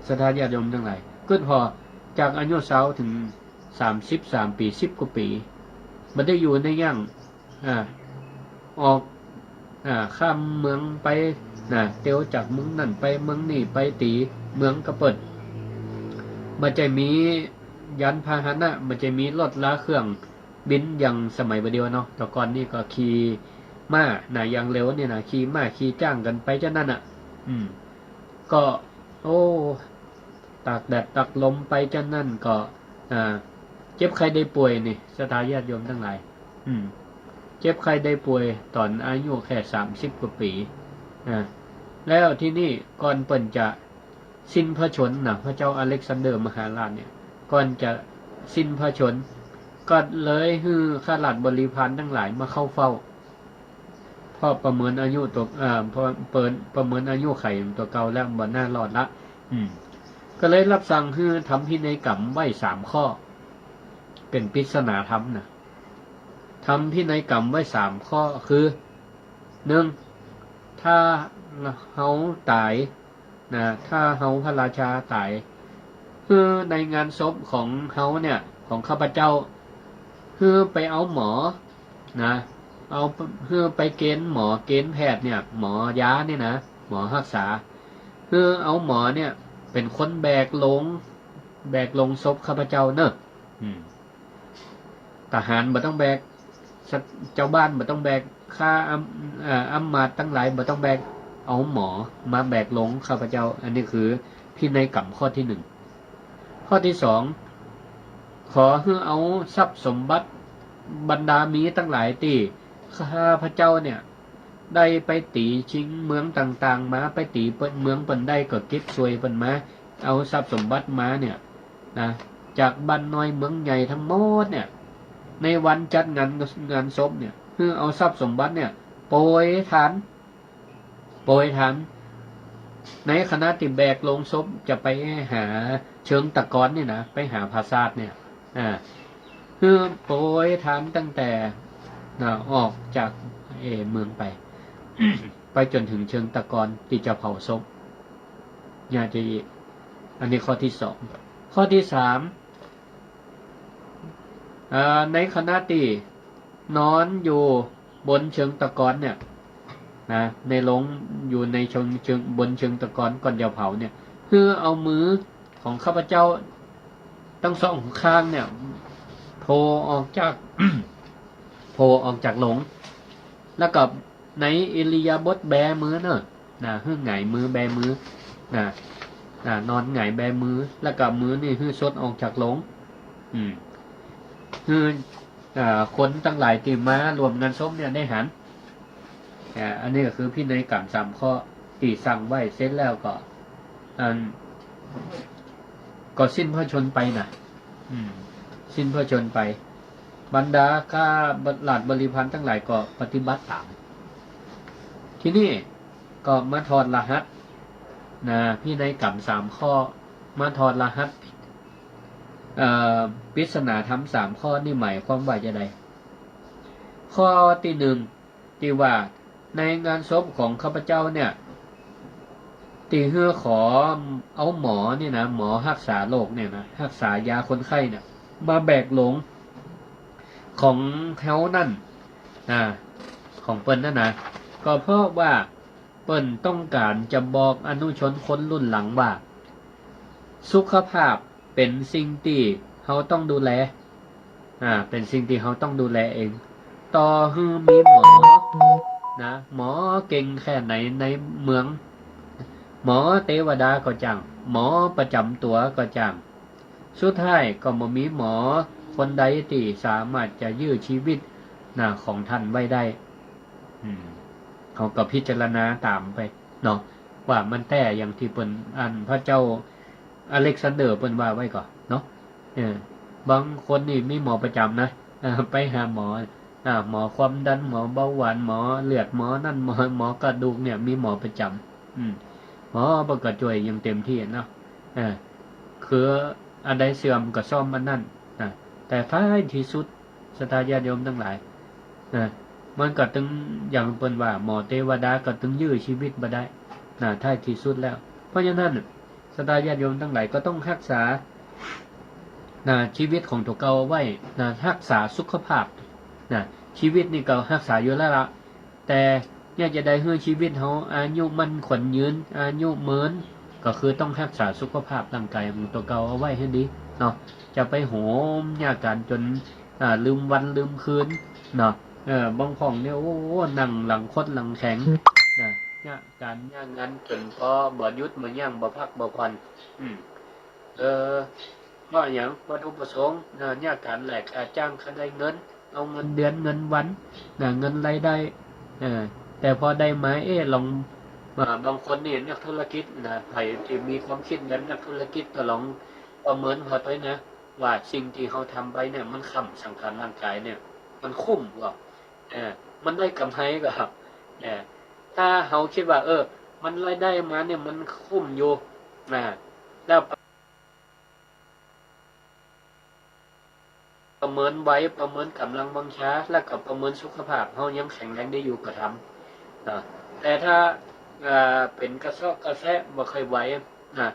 ศรัทธาญาติโยมตังหลาย กึ๊ดผ่อ จากอายุซาวเถิงสามสิบสามปี๋ สิบกว่าปี๋ บ่ได้อยู่ในยั้ง อ่า ออก อ่า ข้ามเมืองไปนะ เตียวจากเมืองนั้นไปเมืองนี้ ไปตี๋เมืองกะเปิ้น บ่ใจ้มียานพาหนะ บ่ใจ้มีรถราเครื่องบินอย่างสมัยบ่าเดี่ยวเนาะ แต่ก่อนนี้ก็ขี่ม้านะ อย่างเร็วนี่นะ ขี่ม้าขี่จ๊างกั๋นไปจานั้นน่ะ อืม ก็ โอ้ ตากแดดตากลมไปจานั้นก็ อ่า เจ็บไข้ได้ป่วยนี่ ศรัทธาญาติโยมตังหลาย อืม เจ็บไข้ได้ป่วยต๋อนอายุแค่สามสิบกว่าปี๋ อ่า แล้วทีนี้ก่อนเปิ้นจะสิ้นพระชนม์นะ พระเจ้าอเล็กซานเดอร์มหาราชเนี่ย ก่อนจะสิ้นพระชนม์ ก็เลยหื้อข้าราชบริพารตังหลายมาเข้าเฝ้า เพราะประเมินอายุตั๋ว เอ่อ ประเมิน ประเมินอายุขัยตั๋วเก่าแล้วบ่น่ารอดละ อืม ก็เลยรับสั่งหื้อทำพินัยกรรมไว้สามข้อ เป๋นปริศนาธรรมนะ ทำพินัยกรรมไว้สามข้อ คือ นึ่ง ถ้าเฮาต๋าย นะ ถ้าเฮาพระราชาต๋าย หื้อในงานศพของเฮาเนี่ย ของข้าพเจ้า หื้อไปเอาหมอ นะ เอา หื้อไปเก๋ณฑ์หมอ เก๋ณฑ์แพทย์เนี่ย หมอยาเนี่ยนะ หมอฮักษา หื้อเอาหมอเนี่ย เป๋นคนแบกโลง แบกโลงศพข้าพเจ้าเน่อ อืม ทหารบ่ต้องแบก สัตว์ จาวบ้านบ่ต้องแบก ข้าอำ เอ่อ อำมาตย์ตังหลายบ่ต้องแบก เอาหมอมาแบกโลงข้าพเจ้า อันนี้คือพินัยกรรมข้อตี้นึ่ง ข้อตี้สอง ขอหื้อเอาทรัพย์สมบัติบรรดามีตังหลายตี้ข้าพเจ้าเนี่ย ได้ไปตี๋ชิงเมืองต่างๆ มา ไปตี๋เปิ้น เมืองเปิ้นได้ก็เก็บส่วยเปิ้นมา เอาทรัพย์สมบัติมาเนี่ยนะ จากบ้านน้อยเมืองใหญ่ทั้งหมดเนี่ย ในวันจัดงาน งานศพเนี่ย หื้อเอาทรัพย์สมบัติเนี่ย โปรยทาน โปรยทาน ในขณะตี้แบกโลงศพจะไปหาเชิงตะกอนนี่นะ ไปหาปราสาทเนี่ย อ่า หื้อโปรยทานตั้งแต่ นะ ออกจาก เอ่อ เมืองไป ไปจ๋นเถิงเชิงตะกอนตี้จะเผาศพ ญาติ อันนี้ข้อตี้สอง ข้อตี้สาม อ่า ในขณะตี้นอนอยู่บนเชิงตะกอนเนี่ย นะ ในโลงอยู่ในเชิง เชิง บนเชิงตะกอนก่อนจะเผาเนี่ย หื้อเอามือของข้าพเจ้าตังสองข้างเนี่ย โผล่ออกจาก โผล่ออกจากโลง แล้วก็ในอิริยาบถแบมือเน่อ นะ หื้อหงายมือแบมือ นะ นะ นอนหงายแบมือ แล้วก็มือนี่หื้อซดออกจากโลง อืม หื้อ อ่า คนตังหลายตี้มาร่วมงานศพเนี่ยได้หัน อ่า อันนี้ก็คือพินัยกรรมสามข้อตี้สั่งไว้เสร็จแล้วก็ อัน ก็สิ้นพระชนม์ไปนะ อืม สิ้นพระชนม์ไป บรรดาข้าราชบริพารตังหลายก็ปฏิบัติต๋าม ทีนี้ก็มาถอดรหัส นะ พินัยกรรมสามข้อ มาถอดรหัส เอ่อ ปริศนาธรรมสามข้อนี่หมายความว่าจาใด ข้อตี้นึ่ง ตี้ว่าในงานศพของข้าพเจ้าเนี่ย ตี้หื้อขอเอาหมอนี่นะ หมอฮักษาโรคเนี่ยนะ ฮักษายาคนไข้เนี่ย มาแบกโลงของเฮานั่นนะ ของเปิ้นนั่นนะ ก็เพราะว่าเปิ้นต้องก๋านจะบอกอนุชนคนรุ่นหลังว่า สุขภาพเป๋นสิ่งตี้เฮาต้องดูแล อ่า เป๋นสิ่งตี้เฮาต้องดูแลเอง ต่อหื้อมีหมอ นะ หมอเก่งแค่ไหนในเมือง หมอเตวดาก็จ้าง หมอประจ๋ำตั๋วก็จ้าง สุดท้ายก็บ่มีหมอคนใดตี้สามารถจะยื้อชีวิต นะ ของต้านไว้ได้ อืม เฮาก็พิจารณาต๋ามไปเนาะ ว่ามันแต๊อย่างตี้เปิ้น อันพระเจ้าอเล็กซานเดอร์เปิ้นว่าไว้ก่อเนาะ เออ บางคนนี่มีหมอประจ๋ำนะ เออ ไปหาหมอ อ่า หมอความดัน หมอเบาหวาน หมอเลือด หมอนั่น หมอ หมอกระดูกเนี่ย มีหมอประจ๋ำ อืม หมอเปิ้นก็จ้วยอย่างเต็มตี้เนาะ เออ คืออันใดเสื่อมก็ซ่อมอันนั้นนะ แต่ท้ายตี้สุด ศรัทธาญาติโยมตังหลาย นะ มันก็ตึงอย่างเปิ้นว่า หมอเตวดาก็ตึงยื้อชีวิตบ่ได้ นะ ท้ายตี้สุดแล้ว เพราะฉะนั้น ศรัทธาญาติโยมตังหลายก็ต้องฮักษา นะ ชีวิตของตั๋วเก่าเอาไว้ นะ ฮักษาสุขภาพ นะ ชีวิตนี่ก็ฮักษาอยู่แล้วละ แต่เนี่ยจะได้หื้อชีวิตเฮาอายุมั่นขวัญยืน อายุเมิน ก็คือต้องฮักษาสุขภาพร่างกายของตั๋วเก่าเอาไว้หื้อดีเนาะ จะไปโหมเยียะก๋านจ๋น อ่า ลืมวันลืมคืนเนาะ เออ บางพ่องเนี่ย โอ้ นั่งหลังคดหลังแข็งนะ เยียะก๋านเยียะงานจ๋นปอบ่หยุดบ่ยั้ง บ่พักบ่ผ่อน อืม เออ เพราะหยัง วัตถุประสงค์นะ เยียะก๋านแหลกค่าจ้าง ค่าได้เงิน เอาเงินเดือนเงินวันนะ เงินรายได้ เออ แต่พอได้มา เอ๊ะ ลอง อ่า บางคนนี่นักธุรกิจนะ ใผตี้มีความกึ๊ดแบบนักธุรกิจก็ลองประเมินเฮาตวยนะ ว่าสิ่งตี้เฮาทำไปเนี่ย มันค้ำสังขารร่างกายเนี่ย มันคุ้มบ่ เออ มันได้กำไรบ่ เออ ถ้าเฮากึ๊ดว่า เออ มันรายได้มาเนี่ย มันคุ้มอยู่ นะ แล้ว ประเมินวัย ประเมินก๋ำลังวังชา แล้วก็ประเมินสุขภาพ เฮายังแข็งแรงดีอยู่ก็ทำ นะ แต่ถ้า อ่า เป๋นกระเซาะกระแซะบ่ค่อยไหวนะ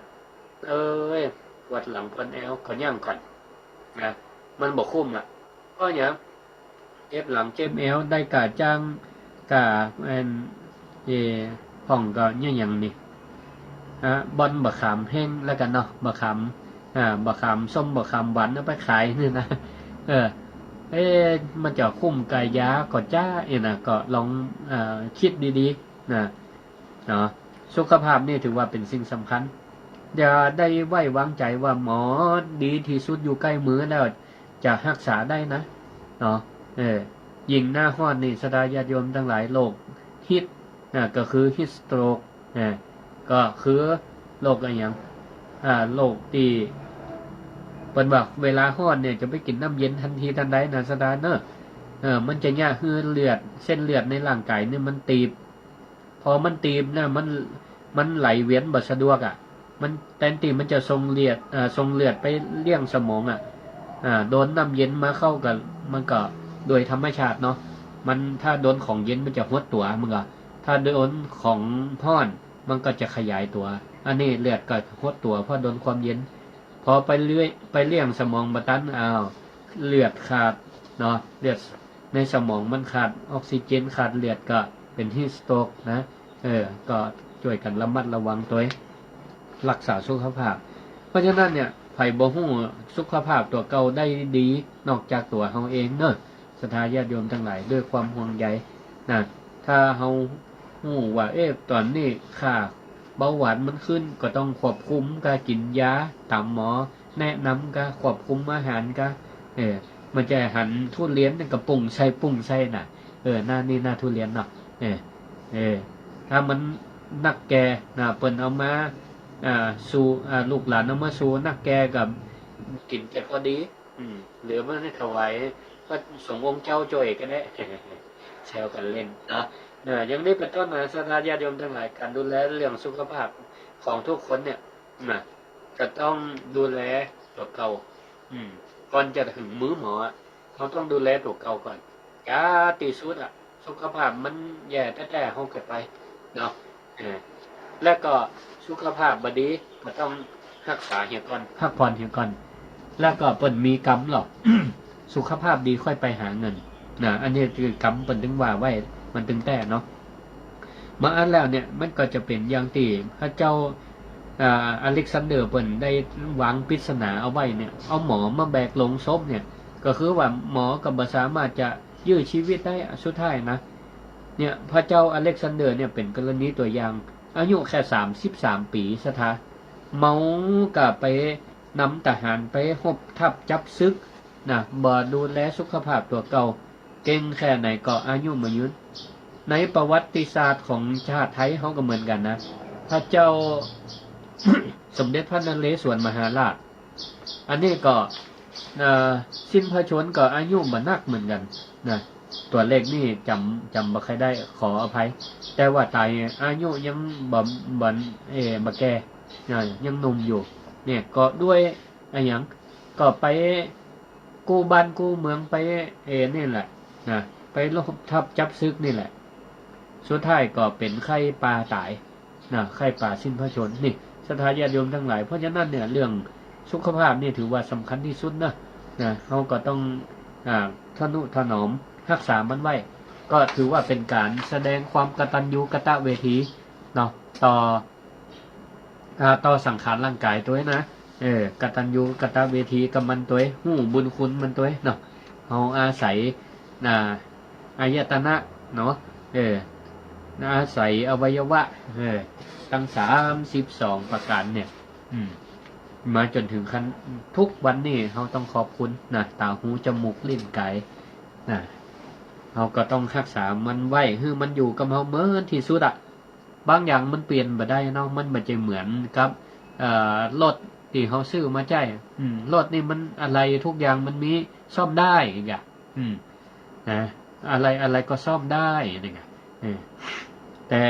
เอ้ย ปวดหลังปวดแอว ก็ยั้งก่อนนะ มันบ่คุ้มอะ เพราะหยัง เจ็บหลังเจ็บแอว ได้ก๋าจ้าง ก๋า อัน เอ่อ พ่องก็เยียะหยังนี่ อ่ะ บ่อนบ่าขามแห้งแล้วกั๋นเนาะ บ่าขาม อ่า บ่าขามส้ม บ่าขามหวาน เอาไปขายนี่นะ เออ เอ๊ะ มันจะคุ้มก๋ายาก่อจ๊ะ เอ๊ะนะ ก็ลอง อ่า กึ๊ดดีๆ นะ เนาะ สุขภาพนี่ถือว่าเป๋นสิ่งสำคัญ อย่าได้ไว้วางใจ๋ว่าหมอดีตี้สุดอยู่ใก้มือแล้ว จะฮักษาได้นะ เนาะ เออ ยิ่งหน้าฮ้อนนี่ ศรัทธาญาติโยมตังหลาย โรคฮีท นะ ก็คือฮีทสโตรก นะ ก็คือโรคอะหยัง อ่า โรคตี้เปิ้นว่าเวลาฮ้อนเนี่ย จะไปกิ๋นน้ำเย็นตันทีตันใดนะ ศรัทธาเนาะ เออ มันจะเยียะหื้อเลือด เส้นเลือดในร่างกายเนี่ยมันตีบ พอมันตีบนะ มัน มันไหลเวียนบ่สะดวกอะ มันแตนตี้มันจะส่งเลือด เอ่อ ส่งเลือดไปเลี้ยงสมองอะ อ่า โดนน้ำเย็นมาเข้าก็ มันก็โดยธรรมชาติเนาะ มัน ถ้าโดนของเย็นมันจะหดตั๋ว มันก็ ถ้าโดนของฮ้อน มันก็จะขยายตั๋ว อันนี้เลือดก็หดตั๋ว เพราะโดนความเย็น พอไปเลี้ยง ไปเลี้ยงสมองบ่ตัน อ้าว เลือดขาดเนาะ เลือดในสมองมันขาดออกซิเจน ขาดเลือด ก็เป๋นฮีทสโตรกนะ เออ ก็จ้วยกั๋นระมัดระวังตวย ฮักษาสุขภาพ เพราะฉะนั้นเนี่ย ใผบ่ฮู้สุขภาพตั๋วเก่าได้ดี นอกจากตั๋วเฮาเองเนาะ ศรัทธาญาติโยมตังหลาย ด้วยความห่วงใยนะ ถ้าเฮาฮู้ว่า เอ๊ะ ต๋อนนี้ค่าเบาหวานมันขึ้น ก็ต้องควบคุมก๋ากิ๋นยาต๋ามหมอแนะนำ ก๋าควบคุมอาหาร ก๋า เออ มันจะหันทุเรียนนี่ก็ปุ้งใส่ปุ้งใส่น่ะ เออ หน้านี่หน้าทุเรียนเนาะ เออ เออ ถ้ามันนักแก่นะ เปิ้นเอามา อ่า สู่ อ่า ลูกหลานเอามาสู่นักแก่ก็กิ๋นแก่พอดี อืม เหลือมาหื้อถวายพระสงฆ์องค์เจ้าจ้วยก็ได้ แซวกั๋นเล่นเนาะ เออ อย่างนี้เป๋นต้นนะ ศรัทธาญาติโยมตังหลาย ก๋านดูแลเรื่องสุขภาพของทุกคนเนี่ยนะ จะต้องดูแลตั๋วเก่า อืม ก่อนจะเถิงมือหมออะ เฮาต้องดูแลตั๋วเก่าก่อน จ๋าตี้สุดอะ สุขภาพมันแย่แต๊ๆ เฮาก็ไปเนาะ เออ แล้วก็สุขภาพบ่ดีก็ต้องฮักษาเหียก่อน พักผ่อนเหียก่อน แล้วก็เปิ้นมีกรรมหรอก สุขภาพดีค่อยไปหาเงินนะ อันนี้คือกรรมเปิ้นตึงว่าไว้ มันตึงแต๊เนาะ มาอันแล้วเนี่ย มันก็จะเป๋นอย่างตี้พระเจ้า อ่า อเล็กซานเดอร์เปิ้นได้วางปริศนาเอาไว้เนี่ย เอาหมอมาแบกโลงศพเนี่ย ก็คือว่าหมอก็บ่สามารถจะยื้อชีวิตได้อะ สุดท้ายนะ เนี่ย พระเจ้าอเล็กซานเดอร์เนี่ยเป๋นกรณีตั๋วอย่าง อายุแค่สามสิบสามปี๋ ศรัทธา เมาก็ไปนำทหารไปฮบทัพจับศึกนะ บ่ดูแลสุขภาพตั๋วเก่า เก่งแค่ไหนก็อายุบ่ยืน ในประวัติศาสตร์ของชาติไทยเฮาก็เหมือนกั๋นนะ พระเจ้า สมเด็จพระนเรศวรมหาราช อันนี้ก็ เอ่อ สิ้นพระชนม์ก็อายุบ่นักเหมือนกั๋นนะ ตั๋วเลขนี่จ๋ำ จ๋ำบ่ค่อยได้ ขออภัย แต่ว่าต๋ายอายุยังบ่ บ่ เอ่อ บ่แก่ อ่า ยังหนุ่มอยู่ เนี่ย ก็ด้วยอะหยัง ก็ไปกู้บ้านกู้เมือง ไป เอ่อ นี่แหละ นะ ไปรบทัพจับศึกนี่แหละ สุดท้ายก็เป๋นไข้ป่าต๋าย นะ ไข้ป่าสิ้นพระชนม์ นี่ ศรัทธาญาติโยมตังหลาย เพราะฉะนั้นเนี่ย เรื่องสุขภาพนี่ถือว่าสำคัญที่สุดนะ นะ เฮาก็ต้อง อ่า ทะนุถนอมฮักษามันไว้ ก็ถือว่าเป๋นก๋านแสดงความกตัญญูกตเวทีเนาะ ต่อ อ่า ต่อสังขารร่างก๋ายตวยนะ เออ กตัญญูกตเวทีกับมันตวย ฮู้บุญคุณมันตวยเนาะ เฮาอาศัย อ่า อายตนะเนาะ เออ อาศัยอวัยวะ เออ ตังสามสิบสองประก๋านเนี่ย อืม มาจ๋นเถิงขั้นทุกวันนี้ เฮาต้องขอบคุณนะ ต๋า หู จมูก ลิ้น ก๋าย นะ เฮาก็ต้องฮักษามันไว้ หื้อมันอยู่กับเฮาเหมือนตี้สุดอะ บางอย่างมันเปลี่ยนบ่ได้เนาะ มันบ่ใจ้เหมือนกับ เอ่อ รถตี้เฮาซื้อมาใจ๊ อืม รถนี่มันอะไหล่ทุกอย่างมันมีซ่อมได้อีกอะ อืม นะ อะไรอะไรก็ซ่อมได้นี่ไง เออ แต่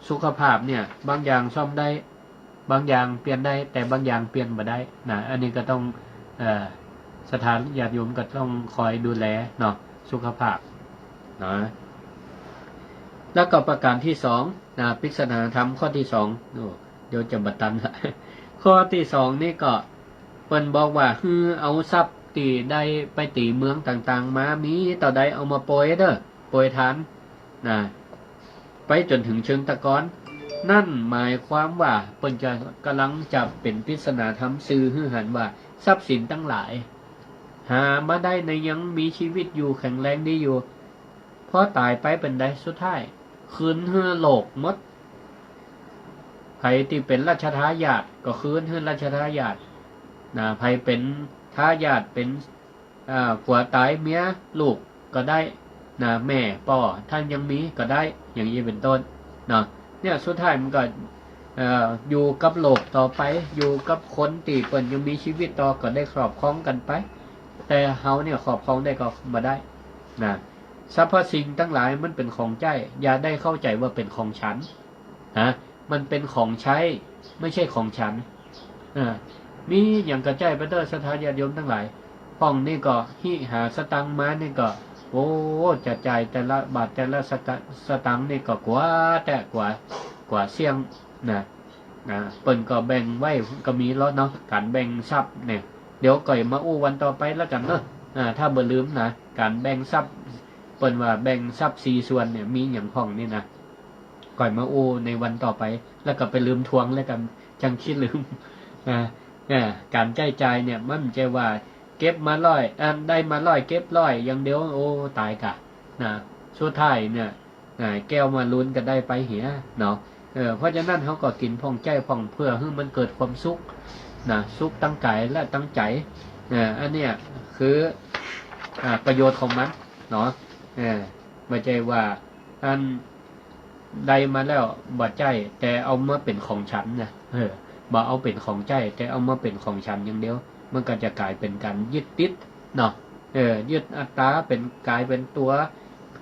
สุขภาพเนี่ย บางอย่างซ่อมได้ บางอย่างเปลี่ยนได้ แต่บางอย่างเปลี่ยนบ่ได้นะ อันนี้ก็ต้อง เอ่อ ศรัทธาญาติโยมก็ต้องคอยดูแลเนาะ สุขภาพนะ แล้วก็ประก๋านตี้สองนะ ปริศนาธรรมข้อตี้สอง โอ้ เดี๋ยวจะบ่ตันละ ข้อตี้สองนี่ก็ เปิ้นบอกว่า หื้อเอาทรัพย์ตี้ได้ไปตี๋เมืองต่างๆ มา มีเต้าใดเอามาโปรยเด้อ โปรยทาน นะ ไปจ๋นเถิงเชิงตะกอน นั่นหมายความว่าเปิ้นจะ ก๋ำลังจะเป๋นปริศนาธรรมสื่อหื้อหันว่า ทรัพย์สินตังหลาย หามาได้ในยังมีชีวิตอยู่ แข็งแรงดีอยู่ พอต๋ายไปเป๋นใด สุดท้าย คืนหื้อโลกหมด ใผตี้เป๋นรัชทายาทก็คืนหื้อรัชทายาท นะ ใผเป๋นทายาท เป๋น อ่า ผัวต๋ายเมียลูกก็ได้ นะ แม่ป้อถ้ายังมีก็ได้ อย่างอี้เป๋นต้นเนาะ เนี่ย สุดท้ายมันก็ เอ่อ อยู่กับโลกต่อไป อยู่กับคนตี้เปิ้นยังมีชีวิตต่อ ก็ได้ครอบครองกั๋นไป แต่เฮาเนี่ยครอบครองได้ก็บ่ได้ นะ สรรพสิ่งตังหลายมันเป๋นของใจ๊ อย่าได้เข้าใจ๋ว่าเป๋นของฉัน นะ มันเป๋นของใจ๊ ไม่ใช่ของฉัน อ่า มีหยังก็ใจ๊ไปเต๊อะ ศรัทธาญาติโยมตังหลาย พ่องนี่ก็หิหาสตางค์มานี่ก็ โอ้ จะจ่ายแต่ละบาทแต่ละสตะ- สตางค์นี่ก็กั๋วแต๊ กั๋ว กั๋วเสี้ยงนะ นะ เปิ้นก็แบ่งไว้ก็มีแล้วเนาะ ก๋านแบ่งทรัพย์เนี่ย เดี๋ยวก่อยมาอู้วันต่อไปแล้วกั๋นเนาะ อ่า ถ้าบ่ลืมนะ ก๋านแบ่งทรัพย์ เปิ้นว่าแบ่งทรัพย์สี่ส่วนเนี่ย มีหยังพ่องนี่นะ ก่อยมาอู้ในวันต่อไป แล้วก็ไปลืมทวงแล้วกั๋น จั่งขี้ลืม อ่า อ่า ก๋านใจ๊จ่ายเนี่ย มันบ่ใจ้ว่าเก็บมาร้อย อันได้มาร้อยเก็บร้อยอย่างเดียว โอ้ ต๋ายก่ะ นะ สุดท้ายเนี่ย อ่า แก้วมาลุนก็ได้ไปเหียเนาะ เออ เพราะฉะนั้นเฮาก็กิ๋นพ่องใจ๊พ่องเพื่อหื้อมันเกิดความสุขนะ สุขตังก๋ายและตังใจ๋ อ่า อันเนี้ยคือ อ่า ประโยชน์ของมันเนาะ เออ บ่ใจ้ว่า อัน ได้มาแล้วบ่ใจ้ แต่เอามาเป๋นของฉันนะ เออ บ่เอาเป๋นของใจ๊ แต่เอามาเป๋นของฉันอย่างเดียว มันก็จะก๋ายเป๋นก๋านยึดติดเนาะ เออ ยึดอัตตา เป๋นก๋ายเป๋นตั๋ว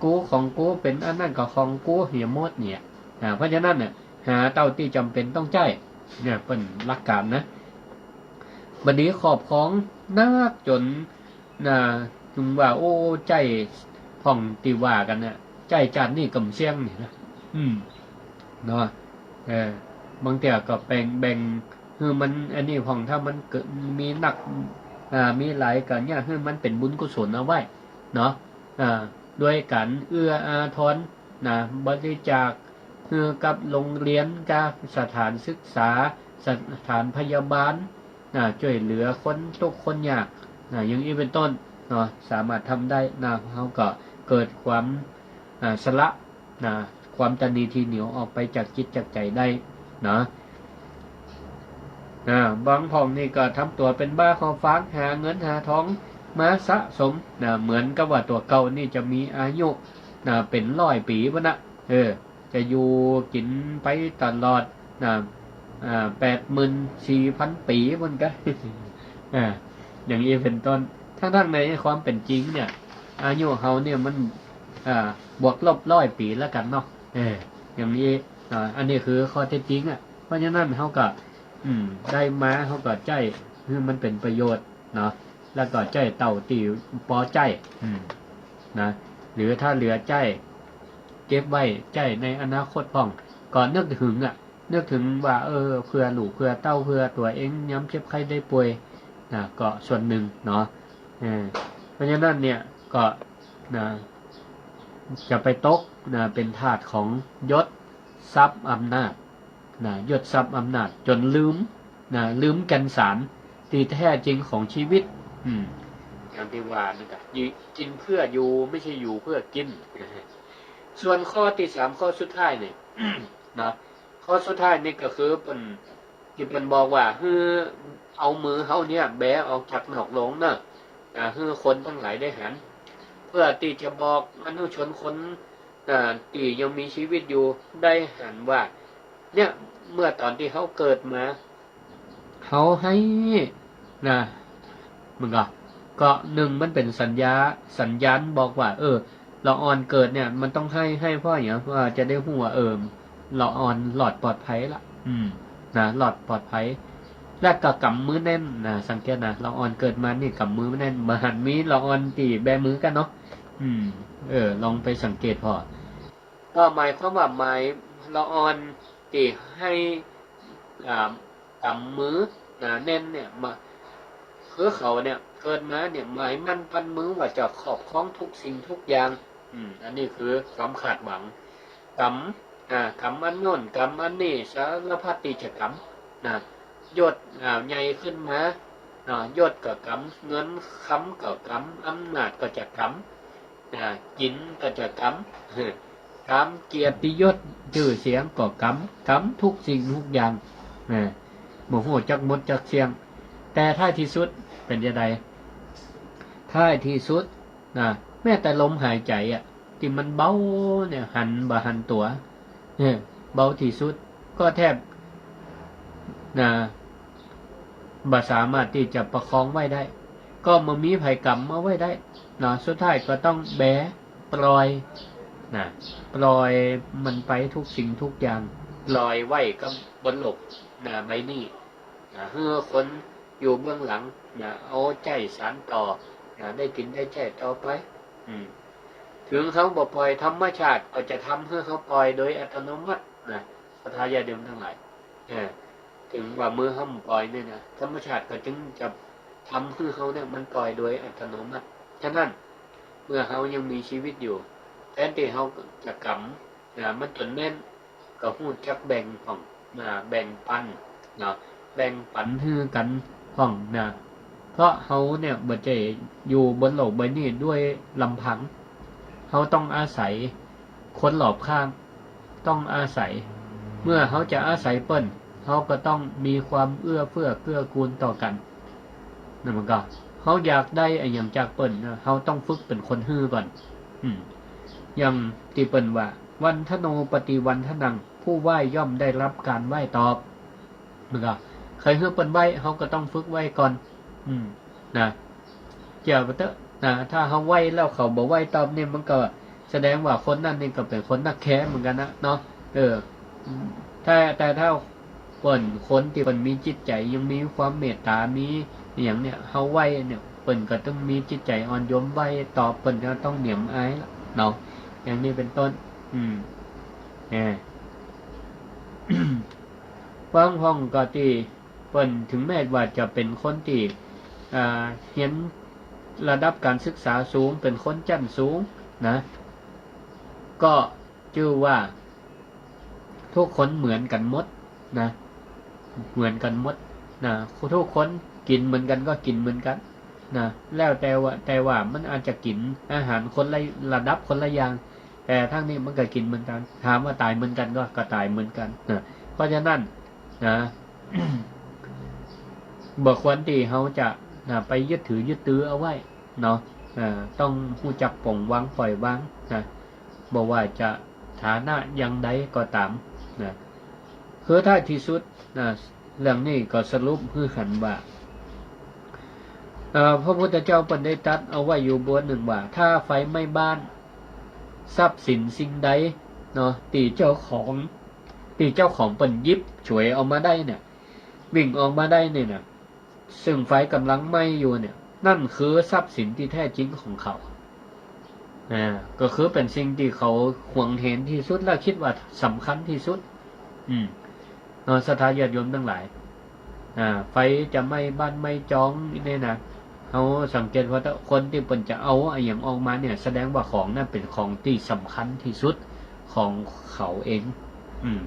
กู ของกู เป๋นอันนั้นก็ของกูเหียหมดเนี่ย อ่า เพราะฉะนั้นเนี่ย หาเต้าตี้จ๋ำเป๋นต้องใจ๊ เนี่ย เปิ้นหลักก๋านนะ บ่ดีครอบครองนักจ๋น นะ ถึงว่า โอ้ ใจ๊พ่องตี้ว่ากั๋นน่ะ ใจ๊จาตินี้ก่ำเสี้ยงนี่นะ อืม เนาะ เออ บางเตื้อก็แบ่ง แบ่งหื้อมัน อันนี้พ่อง ถ้ามันเกิดมีนัก อ่า มีหลายก็เนี่ย หื้อมันเป๋นบุญกุศลเอาไว้ เนาะ อ่า ด้วยก๋านเอื้ออาทร นะ บริจาคหื้อกับโฮงเฮียน กับสถานศึกษา สถานพยาบาล นะ จ้วยเหลือคนตุ๊กข์คนยาก นะ อย่างอี้เป๋นต้น เนาะ สามารถทำได้ นะ เฮาก็เกิดความ อ่า สละ นะ ความตระหนี่ทีเหนียวออกไปจากจิตจากใจ๋ได้ นะ นะ บางพ่องนี่ก็ทำตั๋วเป๋นบ้าคอฟาง หาเงินหาทองมาสะสม นะ เหมือนกับว่าตั๋วเก่านี่จะมีอายุ นะ เป๋นร้อยปี๋ปู้นนะ เออ จะอยู่กิ๋นไปตลอด นะ อ่า แปดหมื่นสี่พันปี๋ปู้นกะ อ่า อย่างอี้เป๋นต้น ทั้งๆ ในความเป๋นจริงเนี่ย อายุเฮาเนี่ยมัน อ่า บวกลบร้อยปี๋แล้วกั๋นเนาะ เออ อย่างนี้ อ่า อันนี้คือข้อเท็จจริงอะ เพราะฉะนั้นเฮาก็ อืม ได้มาเฮาก็ใจ๊หื้อมันเป๋นประโยชน์เนาะ แล้วก็ใจ๊เต้าตี้ปอใจ๊ อืม นะ หรือถ้าเหลือใจ๊ เก็บไว้ใจ๊ในอนาคตพ่อง ก็นึกถึงอะ นึกถึงว่า เออ เผื่อลูกเผื่อเต้า เผื่อตั๋วเองยามเจ็บไข้ได้ป่วย นะ ก็ส่วนนึ่งเนาะ เออ เพราะฉะนั้นเนี่ย ก็ นะ จะไปตก นะ เป๋นทาสของยศ ทรัพย์ อำนาจ นะ ยศ ทรัพย์ อำนาจ จ๋นลืม นะ ลืมแก่นสารตี้แท้จริงของชีวิต อืม อย่างตี้ว่านั่นก็ กินเพื่ออยู่ ไม่ใช่อยู่เพื่อกิน ส่วนข้อตี้สาม ข้อสุดท้ายนี่ นะ ข้อสุดท้ายนี่ก็คือเปิ้น ตี้เปิ้นบอกว่า หื้อเอามือเฮาเนี่ยแบออกจากนอกโลงเนาะ อ่า หื้อคนตังหลายได้หัน เพื่อตี้จะบอกอนุชนคน อ่า ตี้ยังมีชีวิตอยู่ได้หันว่า เนี่ย เมื่อต๋อนตี้เฮาเกิดมา เฮาหื้อ นะ มันก็ ก็นึ่งมันเป๋นสัญญา สัญญาณบอกว่า เออ ละอ่อนเกิดเนี่ย มันต้องหื้อ หื้อเพราะหยัง ว่าจะได้ฮู้ว่า เออ ละอ่อนรอดปลอดภัยละ อืม นะ รอดปลอดภัย และก็ก๋ำมือแน่น นะ สังเกตนะ ละอ่อนเกิดมานี่ก๋ำมือแน่น บ่หันมีละอ่อนตี้แบมือกั๋นเนาะ อืม เออ ลองไปสังเกตผ่อ ก็หมายความว่าหมายละอ่อนตี้หื้อ อ่า ก๋ำมือ นะ แน่นเนี่ย มา คือเขาเนี่ย เกิดมาเนี่ย หมายมั่นปั้นมือว่าจะครอบครองทุกสิ่งทุกอย่าง อืม อันนี้คือความคาดหวัง ก๋ำ อ่า ก๋ำอันโน้น ก๋ำอันนี้ สารพัดตี้จะก๋ำ นะ ยศ อ่า ใหญ่ขึ้นมา อ่า ยศก็ก๋ำ เงินคำก็ก๋ำ อำนาจก็จะก๋ำ อ่า กิ๋นก็จะก๋ำ ก๋ำเกียรติยศ จื้อเสียงก็ก๋ำ ก๋ำทุกสิ่งทุกอย่าง นะ บ่ฮู้จักหมดจักเสี้ยง แต่ท้ายตี้สุดเป๋นจาใด ท้ายตี้สุด นะ แม้แต่ลมหายใจ๋อะ ตี้มันเบาเนี่ย หันบ่หันตั๋ว เนี่ย เบาตี้สุด ก็แทบ นะ บ่สามารถตี้จะประคองไว้ได้ ก็บ่มีใผก๋ำเอาไว้ได้ นะ สุดท้ายก็ต้องแบ ปล่อย นะ ปล่อยมันไปทุกสิ่งทุกอย่าง ปล่อยไว้กับบนโลก นะ ใบนี้ นะ หื้อคนอยู่เบื้องหลัง นะ เอาใจ๊สานต่อ นะ ได้กิ๋นได้ใจ๊ต่อไป อืม เถิงเฮาบ่ปล่อย ธรรมชาติก็จะทำหื้อเฮาปล่อยโดยอัตโนมัติ นะ ศรัทธาญาติโยมตังหลาย เออ เถิงว่ามือเฮาบ่ปล่อยเนี่ยนะ ธรรมชาติก็จึงจะทำหื้อเฮาเนี่ยมันปล่อยโดยอัตโนมัติ ฉะนั้น เมื่อเฮายังมีชีวิตอยู่ แทนตี้เฮาจะก๋ำ นะ มันจ๋นแน่น ก็ฮู้จักแบ่งพ่อง นะ แบ่งปัน เนาะ แบ่งปันหื้อกั๋นพ่อง นะ เพราะเฮาเนี่ยบ่ใจ้อยู่บนโลกใบนี้ด้วยลำพัง เฮาต้องอาศัยคนรอบข้าง ต้องอาศัย เมื่อเฮาจะอาศัยเปิ้น เฮาก็ต้องมีความเอื้อเฟื้อเกื้อกูลต่อกั๋น นั่นมันก็ เฮาอยากได้อะหยังจากเปิ้นนะ เฮาต้องฝึกเป๋นคนหื้อก่อน อืม อย่างตี้เปิ้นว่า วันทโนปฏิวันทนัง ผู้ไหว้ย่อมได้รับการไหว้ตอบ มันก็ ใค่หื้อเปิ้นไหว้ เฮาก็ต้องฝึกไหว้ก่อน อืม นะ เจียะบ่าเต๊อะ นะ ถ้าเฮาไหว้แล้วเขาบ่ไหว้ตอบนี่ มันก็แสดงว่าคนนั้นนี่ก็เป๋นคนนักแค้เหมือนกั๋นนะ เนาะ เออ ถ้า แต่ถ้าเปิ้น คนตี้เปิ้นมีจิตใจ๋ ยังมีความเมตต๋า มีอะหยังเนี่ย เฮาไหว้เนี่ย เปิ้นก็ต้องมีจิตใจ๋อ่อนโยนไหว้ตอบ เปิ้นก็ต้องเหนียมอายละ เนาะ อย่างนี้เป๋นต้น อืม แหม บางพ่องก็ตี้เปิ้น เถิงแม้ว่าจะเป๋นคนตี้ อ่า เฮียนระดับก๋านศึกษาสูง เป๋นคนจั้นสูงนะ ก็จื้อว่าทุกคนเหมือนกั๋นหมดนะ เหมือนกั๋นหมดนะ ทุกคนกิ๋นเหมือนกั๋นก็กิ๋นเหมือนกั๋นนะ แล้วแต่ว่า แต่ว่ามันอาจจะกิ๋นอาหารคนละระดับคนละอย่าง แต่ทั้งนี้มันก็กิ๋นเหมือนกั๋น ถามว่าต๋ายเหมือนกั๋นก็ ก็ต๋ายเหมือนกั๋นนะ เพราะฉะนั้นนะ บ่ควรตี้เฮาจะนะ ไปยึดถือยึดตื้อเอาไว้เนาะ อ่า ต้องฮู้จักป๋งวางปล่อยวางนะ บ่ว่าจะฐานะอย่างใดก็ต๋ามนะ คือท้ายตี้สุดนะ เรื่องนี้ก็สรุปหื้อหันว่า เอ่อ พระพุทธเจ้าเปิ้นได้ตรัสเอาไว้อยู่บทนึ่งว่า ถ้าไฟไหม้บ้าน ทรัพย์สินสิ่งใด เนาะ ตี้เจ้าของ ตี้เจ้าของเปิ้นหยิบฉวยเอามาได้เนี่ย วิ่งออกมาได้เนี่ยนะ ซึ่งไฟก๋ำลังไหม้อยู่เนี่ย นั่นคือทรัพย์สินตี้แท้จริงของเขา อ่า ก็คือเป๋นสิ่งตี้เขาหวงแหนตี้สุดและกึ๊ดว่าสำคัญตี้สุด อืม เนาะ ศรัทธาญาติโยมตังหลาย อ่า ไฟจะไหม้บ้านไหม้จองเนี่ยนะ เฮาสังเกตว่าถ้าคนตี้เปิ้นจะเอาอะหยังออกมาเนี่ย แสดงว่าของนั้นเป๋นของตี้สำคัญตี้สุดของเขาเอง อืม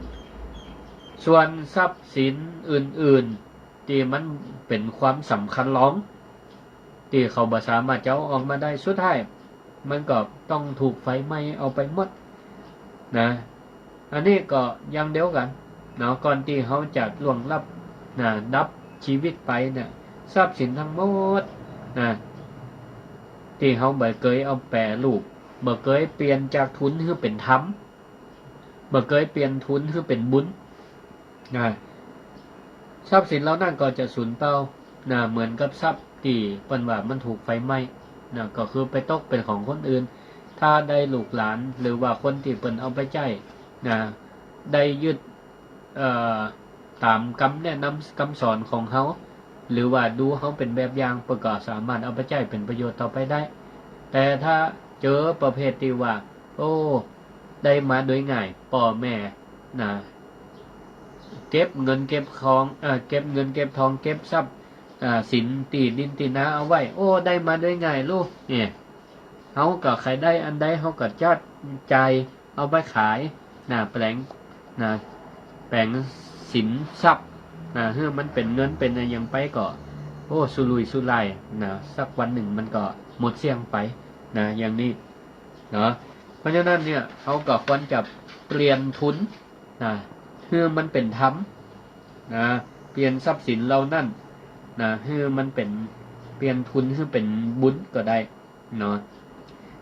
ส่วนทรัพย์สินอื่นๆ ตี้มันเป๋นความสำคัญรอง ตี้เขาบ่สามารถจะเอาออกมาได้ สุดท้ายมันก็ต้องถูกไฟไหม้เอาไปหมดนะ อันนี้ก็อย่างเดียวกั๋นเนาะ ก่อนตี้เฮาจะล่วงลับนะ ดับชีวิตไปเนี่ย ทรัพย์สินตังหมดนะ ตี้เฮาบ่เกยเอาแปรรูป บ่เกยเปลี่ยนจากทุนหื้อเป๋นธรรม บ่เกยเปลี่ยนทุนหื้อเป๋นบุญ นะ ทรัพย์สินเหล่านั้นก็จะสูญเปล่า นะ เหมือนกับทรัพย์ตี้เปิ้นว่ามันถูกไฟไหม้ นะ ก็คือไปตกเป๋นของคนอื่น ถ้าได้ลูกหลานหรือว่าคนตี้เปิ้นเอาไปใจ๊ นะ ได้ยึด เอ่อ ต๋ามกำแนะนำกำสอนของเฮา หรือว่าดูเฮาเป๋นแบบอย่าง เปิ้นก็สามารถเอาไปใจ๊เป๋นประโยชน์ต่อไปได้ แต่ถ้าเจอประเภทตี้ว่า โอ้ ได้มาโดยง่าย ป้อแม่ นะ เก็บเงินเก็บทอง เอ่อ เก็บเงินเก็บทอง เก็บทรัพย์ อ่า สินตี้ดินตี้นาเอาไว้ โอ้ ได้มาโดยง่ายลูก เนี่ย เฮาก็ใค่ได้อันใด เฮาก็จัดจ่ายเอาไปขาย นะ แป๋ง นะ แป๋งสินทรัพย์ นะ หื้อมันเป๋นเงินเป๋นอะหยังไปก็ โอ้ สุรุ่ยสุร่าย นะ สักวันนึ่งมันก็หมดเสี้ยงไป นะ อย่างนี้ เนาะ เพราะฉะนั้นเนี่ย เฮาก็ควรจะเปลี่ยนทุน นะ หื้อมันเป๋นธรรม นะ เปลี่ยนทรัพย์สินเหล่านั้น นะ หื้อมันเป๋น เปลี่ยนทุนหื้อเป๋นบุญก็ได้ เนาะ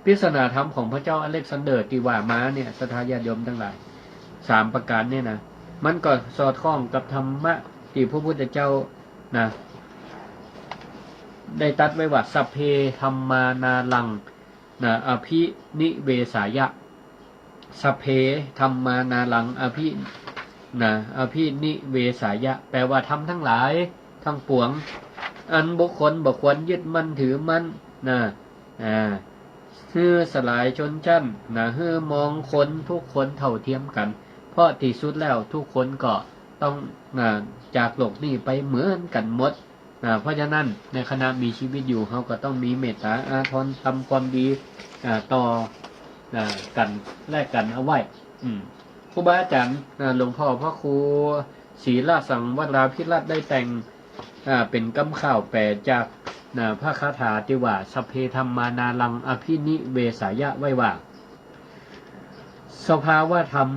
ปริศนาธรรมของพระเจ้าอเล็กซานเดอร์ตี้ว่ามาเนี่ย ศรัทธาญาติโยมตังหลาย สามประก๋านเนี่ยนะ มันก็สอดคล้องกับธรรมะตี้พระพุทธเจ้านะ ได้ตรัสไว้ว่า สัพเพ ธัมมา นารัง นะ อภินิเวสายะ สัพเพ ธัมมา นารัง อภิ นะ อภินิเวสายะ แปลว่าธรรมทั้งหลายทั้งปวง อันบุคคลบ่ควรยึดมั่นถือมั่น นะ อ่า หื้อสลายชนชั้น นะ หื้อมองคนทุกคนเท่าเทียมกั๋น เพราะตี้สุดแล้วทุกคนก็ต้อง นะ จากโลกนี้ไปเหมือนกั๋นหมด อ่า เพราะฉะนั้นในขณะมีชีวิตอยู่ เฮาก็ต้องมีเมตตาอาทร ทำความดี อ่า ต่อ อ่า กั๋นและกั๋นเอาไว้ อืม ครูบาอาจ๋ารย์ อ่า หลวงพ่อพระครูศรีลสังวราภิรัตน์ได้แต่ง อ่า เป๋นกำข่าวแปลจาก อ่า พระคาถาตี้ว่า สัพเพ ธัมมา นารัง อภินิเวสายะ ไว้ว่า สภาวะธรรม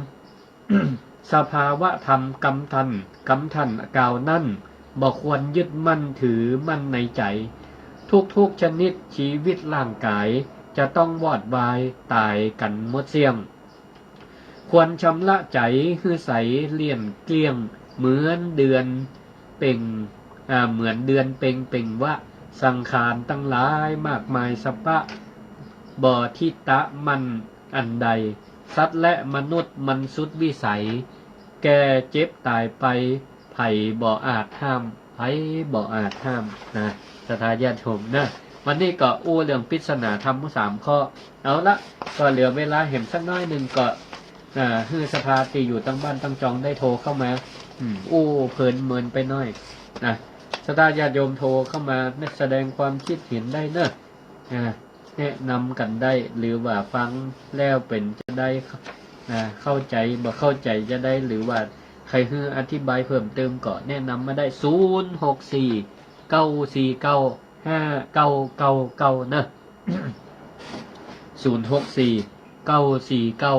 สภาวะธรรมกำท่าน กำท่านกล่าวนั้น บ่ควรยึดมั่นถือมั่นในใจ๋ ทุกๆ ชนิดชีวิตร่างก๋าย จะต้องวอดวายต๋ายกั๋นหมดเสี้ยง ควรชำระใจ๋หื้อใสเลี่ยนเกลี้ยง เหมือนเดือนเพ็ญ อ่า เหมือนเดือนเพ็ญเปล่งวา สังขารตังหลายมากมายสัพพะ บ่ทิฏฐะมั่นอันใด สัตว์และมนุษย์มันสุดวิสัย แก่เจ็บต๋ายไป ใผบ่อาจห้าม ใผบ่อาจห้าม นะ ศรัทธาญาติโยมนะ วันนี้ก็อู้เรื่องปริศนาธรรมสามข้อ เอาละ ก็เหลือเวลาแหมสักน้อยนึ่งก็ อ่า หื้อศรัทธาตี้อยู่ตังบ้านตังจองได้โทรเข้ามา อืม อู้เพลินเมินไปหน้อย นะ ศรัทธาญาติโยมโทรเข้ามาแสดงความคิดเห็นได้เนอะ อ่า แนะนำกั๋นได้ หรือว่าฟังแล้วเป๋นจาใด อ่า เข้าใจ๋ บ่เข้าใจ๋จาใด หรือว่าใค่หื้ออธิบายเพิ่มเติมก็แนะนำมาได้ ศูนย์หกสี่ เก้าสี่เก้า ห้าเก้าเก้าเก้า นะ ศูนย์หกสี่ เก้าสี่เก้า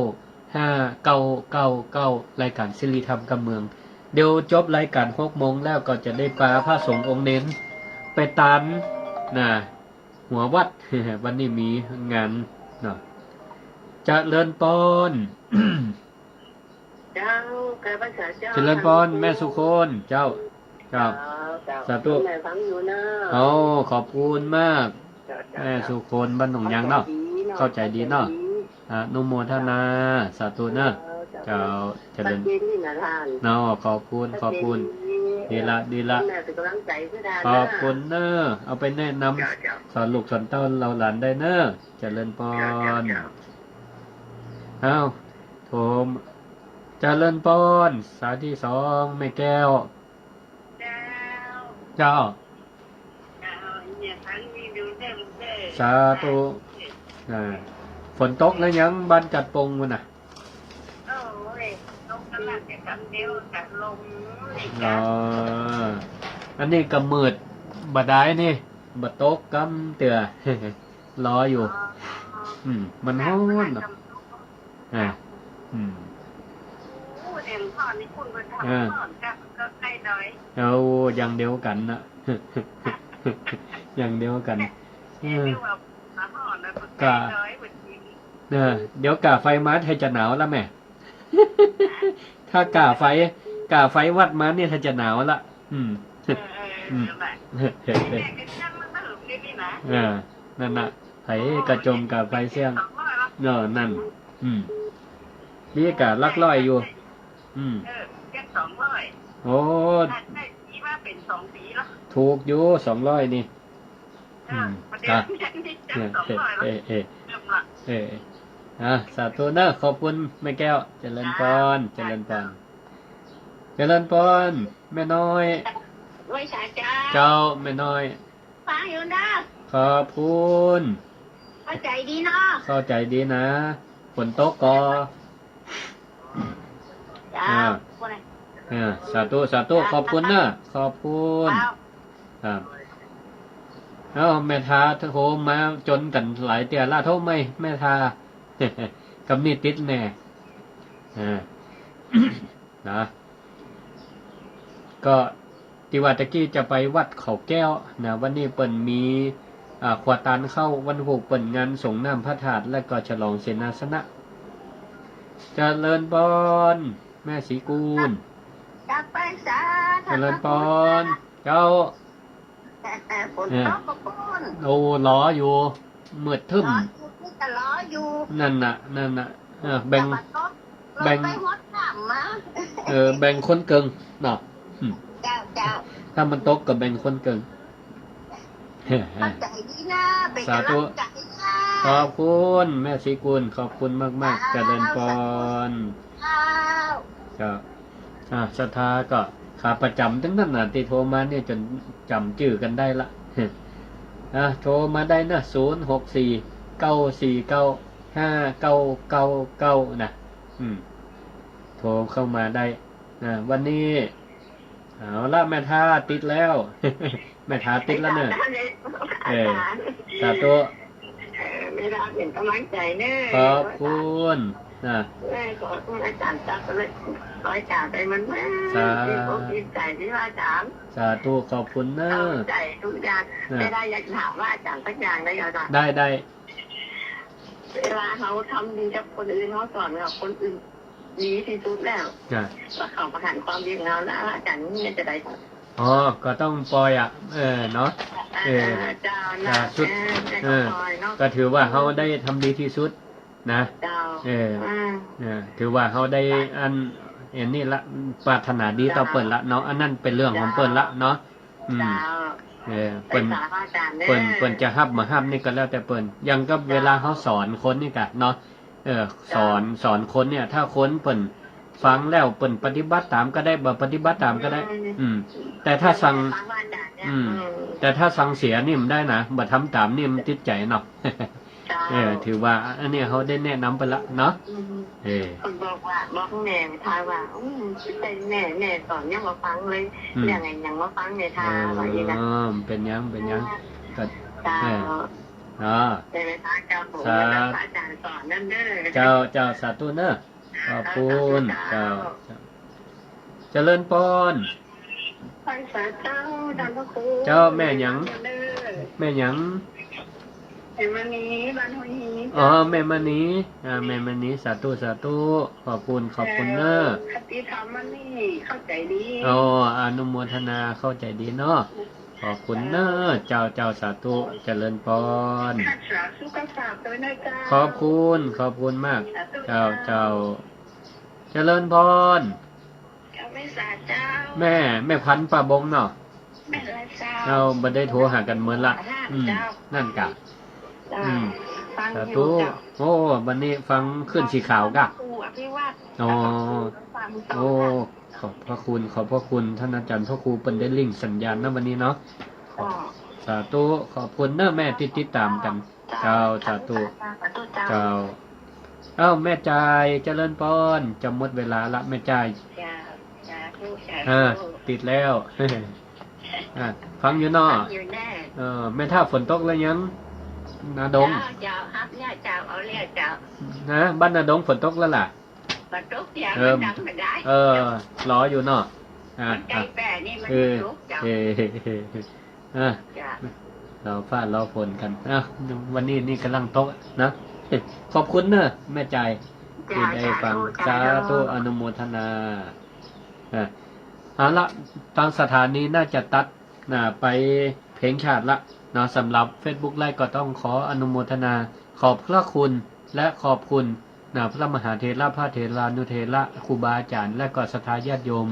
ห้าเก้าเก้าเก้า รายก๋านสิริธรรมกำเมือง เดี๋ยวจบรายก๋านหกโมงแล้วก็จะได้ปาพระสงฆ์องค์เณรไปตาน นะ หัววัด วันนี้มีงานเนาะ เจริญปอน เจ้า กราบนมัสก๋ารเจ้า เจริญปอน แม่สุคน เจ้า เจ้า เจ้า สาธุ แม่ฟังอยู่นะ โอ้ ขอบคุณมาก เจ้า เจ้า แม่สุคน บ้านหนองยางเนาะ เข้าใจ๋ดีเนาะ เข้าใจ๋ดีเนาะ เข้าใจ๋ดี อนุโมทนา สาธุเนอะ เจ้า เจ้า เจริญ เนาะ ขอบคุณ ขอบคุณ ดีละ ดีละ ขอบคุณเนอะ เอาไปแนะนำ สอนลูกสอนเต้าเหล่าหลานได้เนอะ เจริญปอน เอ้า โถม เจริญปอน สายตี้สอง แม่แก้ว เจ้า เจ้า สาธุ อ่า ฝนตกแล้วยัง บ้านจัดปงมันน่ะ โอ้ย ตกกำลังจะกำเดียวกับลมนี่ อ๋อ จ้ะ อันนี้ก็มืดบ่ดายนี่ บ่ตกกำเตื้อ รออยู่ อ๋อ อืม มันฮ้อนเนาะ อ่า อืม โอ้ เดี๋ยวก่อนนี่คุณไปทำ อ่า ก่อนกับ กับไอ้น้อย เอาอย่างเดียวกันนะ อย่างเดียวกัน เออ เดี๋ยวว่ามาห่อแล้วก็ กะ ไอ้น้อยเหมือนกิน เออ เดี๋ยวก่าไฟมาถ้าจะหนาวแล้วแม่ ถ้าก่าไฟ ก่าไฟวัดมาเนี่ยถ้าจะหนาวละ อืม เออ เออ อืม นั่นแหละ แม่ก็ช่างมาเติมนี่ นี่นะ เออ นั่นน่ะ ไผกะจมก่าไฟเสี้ยง สองร้อยละ เนาะ นั่น อืม นี่กะหลักร้อยอยู่ อืม เออ เสี้ยงสองร้อย โอ้ ได้ ได้ปีมาเป๋นสองปีละ ถูกอยู่ สองร้อยนี่ เออ อืม ประเดี๋ยว อ่ะ เนี่ยนี่จัง เออ สองร้อยละ เออ เออ เริ่มละ เออ อ่ะ สาธุเนอะ ขอบคุณแม่แก้ว เจริญปอน เจริญปอน เจริญปอน แม่น้อย ไหว้สาเจ้า เจ้า แม่น้อย ฟังอยู่นะ ขอบคุณ เข้าใจ๋ดีเนาะ เข้าใจ๋ดีนะ ฝนตกก่อ เจ้า อ่า อ่า สาธุ สาธุ เจ้า ขอบคุณเนอะ ขอบคุณ เจ้า ครับ เอ้า แม่ทาโทรมาจ๋นกั๋นหลายเตื้อละ โทรใหม่ แม่ทา กำนี้ติดแน่ อ่า นะ ก็ตี้ว่าตะกี้จะไปวัดเขาแก้วนะ วันนี้เปิ้นมี อ่า ครัวตานเข้า วันฮูกเปิ้นงานสรงน้ำพระธาตุ และก็ฉลองเสนาสนะ เจริญปอน แม่ศรีกูล กลับไปสา เจริญปอน เจ้า ฝนตกก็ฝน โอ้ หลออยู่ มืดทึ่ม หลออยู่ นี่ก็หลออยู่ นั่นน่ะ นั่นน่ะ เออ แบ่ง ถ้ามันตก แบ่ง ลงไปฮอดน้ำมา เออ แบ่งคนเกิ่งเนาะ อืม เจ้า เจ้า ถ้ามันตกก็แบ่งคนเกิ่ง เข้าใจ๋ดีนะ เป๋นก๋ำลังใจ๋นะ สาธุ ขอบคุณแม่ศรีกูล ขอบคุณมากๆ เจ้า เจริญปอน เจ้า เจ้า อ่า ศรัทธาก็ขาประจ๋ำตึงนั้นน่ะ ตี้โทรมาเนี่ยจ๋นจ๋ำจื้อกั๋นได้ละ อ่ะ โทรมาได้นะ ศูนย์หกสี่ เก้าสี่เก้า ห้าเก้าเก้าเก้า นะ อืม โทรเข้ามาได้ อ่า วันนี้ เอาละ แม่ทาติดแล้ว แม่ทาติดแล้วเนอะ เออ สาธุ เออ แม่ทาเป๋นก๋ำลังใจ๋เนอะ ขอบคุณ นะ แม่ขอบคุณอาจ๋ารย์ตั๊กเลย ขอให้จ๋าไปมันมา สาธุ ดีอกดีใจ๋ตี้ว่าจ๋า สาธุ ขอบคุณเนอะ เข้าใจ๋ทุกอย่าง นะ แม่ทาอยากถามว่าอาจ๋ารย์สักอย่างได้ไหมจ๊ะ ได้ ได้ เวลาเฮาทำดีกับคนอื่น เฮาสอนกับคนอื่น ดีตี้สุดแล้ว จ้ะ ว่าเขาบ่หันความดีของเฮาแล้ว อาจ๋ารย์นี่จะได้ อ๋อ ก็ต้องปล่อยอะ เออ เนาะ เออ เออ เจ้า เออ นะ สุด เออ เออ ก็ปล่อยเนาะ ก็ถือว่าเฮาได้ทำดีตี้สุดนะ เจ้า เออ อืม เออ ถือว่าเฮาได้ จ้ะ อัน อันนี้ละ ปรารถนาดีต่อเปิ้นละเนาะ เจ้า อันนั้นเป๋นเรื่องของเปิ้นละเนาะ อืม เจ้า เออ เปิ้น ไปสาพระอาจ๋ารย์เด้อ เปิ้น เปิ้นจะฮับบ่ฮับนี่ก็แล้วแต่เปิ้น อย่างกับ เจ้า เวลาเฮาสอนคนนี่กะเนาะ เออ เจ้า สอน สอนคนเนี่ย ถ้าคนเปิ้นฟังแล้วเปิ้นปฏิบัติต๋ามก็ได้ บ่ปฏิบัติต๋ามก็ได้ อืม อืม แต่ถ้าสั่ง ฟังพระอาจ๋ารย์เนี่ย อืม อืม แต่ถ้าสั่งเสียนี่บ่ได้นะ บ่ทำต๋ามนี่มันติดใจ๋เนาะ เจ้า เออ ถือว่าอันนี้เฮาได้แนะนำไปละเนาะ อืม เออ เปิ้นบอกว่า บอกแม่ทาว่า อืม ใจ้แม่ แม่สอนยังบ่ฟังเลย อืม เรื่องอะหยังบ่ฟังแม่ทา ว่าอย่างนี้นะ อ๋อ เป๋นหยัง เป๋นหยัง อ่า ก็ เจ้า เออ อ๋อ ใจ้แม่ทาเจ้า ผม สา พระอาจ๋ารย์สอนนั่นเด้อ เจ้า เจ้า สาธุเนอะ ขอบคุณ เจ้า เจ้า เจ้า เจริญปอน พรรษาเจ้า ท่านพระครู เจ้า แม่หยัง เด้อ แม่หยัง แม่มณี บ้านห้วยฮี อ๋อ แม่มณี อ่า แม่มณี สาธุ สาธุ ขอบคุณ ขอบคุณเนอะ เออ คติธรรมอันนี้เข้าใจ๋ดี อ๋อ อนุโมทนา เข้าใจ๋ดีเนาะ ขอบคุณเนอะ เจ้า เจ้า สาธุ เจริญพร ข้าสาธุก็ฝากด้วยนะเจ้า ขอบคุณ ขอบคุณมาก สาธุ เจ้า เจ้า เจ้า เจริญพร เจ้า แม่สาเจ้า แม่ แม่พันธุ์ป้าบงเนาะ แม่นละเจ้า เฮาบ่ได้โทรหากั๋นเมินละ อืม เจ้า นั่นกะ เจ้า อืม ฟังอยู่ สาธุ เจ้า โอ้ วันนี้ฟังคลื่นสีขาวกะ ครูอภิวัฒน์ อ๋อ แล้วก็ครูฟังต่อ โอ้ ค่ะ ขอบพระคุณ ขอบพระคุณท่านอาจารย์พระครู เปิ้นได้ลิงก์สัญญาณนะวันนี้เนาะ อ๋อ สาธุ ขอบคุณเนอะแม่ที่ติดตามกั๋น เจ้า เจ้า สาธุ สาธุเจ้า เจ้า เอ้า แม่จาย เจริญพร จะหมดเวลาละแม่จาย เจ้า สาธุ สาธุ อ่า ติดแล้ว อ่า ฟังอยู่เนาะ ฟังอยู่แน่ เออ แม่เฒ่าฝนตกแล้วยัง นาดง เจ้า เจ้า ฮับเนี่ยเจ้า เอาเนี่ยเจ้า นะ บ้านนาดงฝนตกแล้วล่ะ บ่ตกเสีย เออ มันดังบ่ได้ เออ รออยู่เนาะ อ่ะ มันใก้แป้นี่มัน เออ บ่ตกเจ้า เออ อ่ะ จ้ะ รอฟ้ารอฝนกั๋น อ่ะ วันนี้นี่ก่ำลังตกนะ เอ้ย ขอบคุณเนอะแม่จาย จ้ะ ที่ได้ฟัง สาธุ สาธุ สาธุ อนุโมทนา อ่ะ เอาละ ตางสถานีน่าจะตัด นะ ไปเพลงชาติละเนาะ สำหรับเฟซบุ๊กไลฟ์ก็ต้องขออนุโมทนา ขอบพระคุณและขอบคุณนะ พระมหาเถระ พระเถรานุเถระ ครูบาอาจารย์ และก็ศรัทธาญาติโยม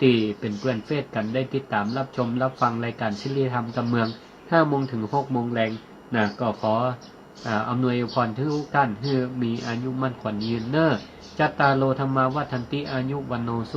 ตี้เป๋นเปื้อนเฟซกั๋น ได้ติดต๋ามรับชมรับฟังรายก๋านสิริธรรมกำเมือง ห้าโมงเถิงหกโมงแลงนะ ก็ขอ อ่า อำนวยอวยพรทุกท่าน หื้อมีอายุมั่นขวัญยืนเนอะ จัตตาโร ธัมมา วัฑฒันติ อายุ วัณโณ สุ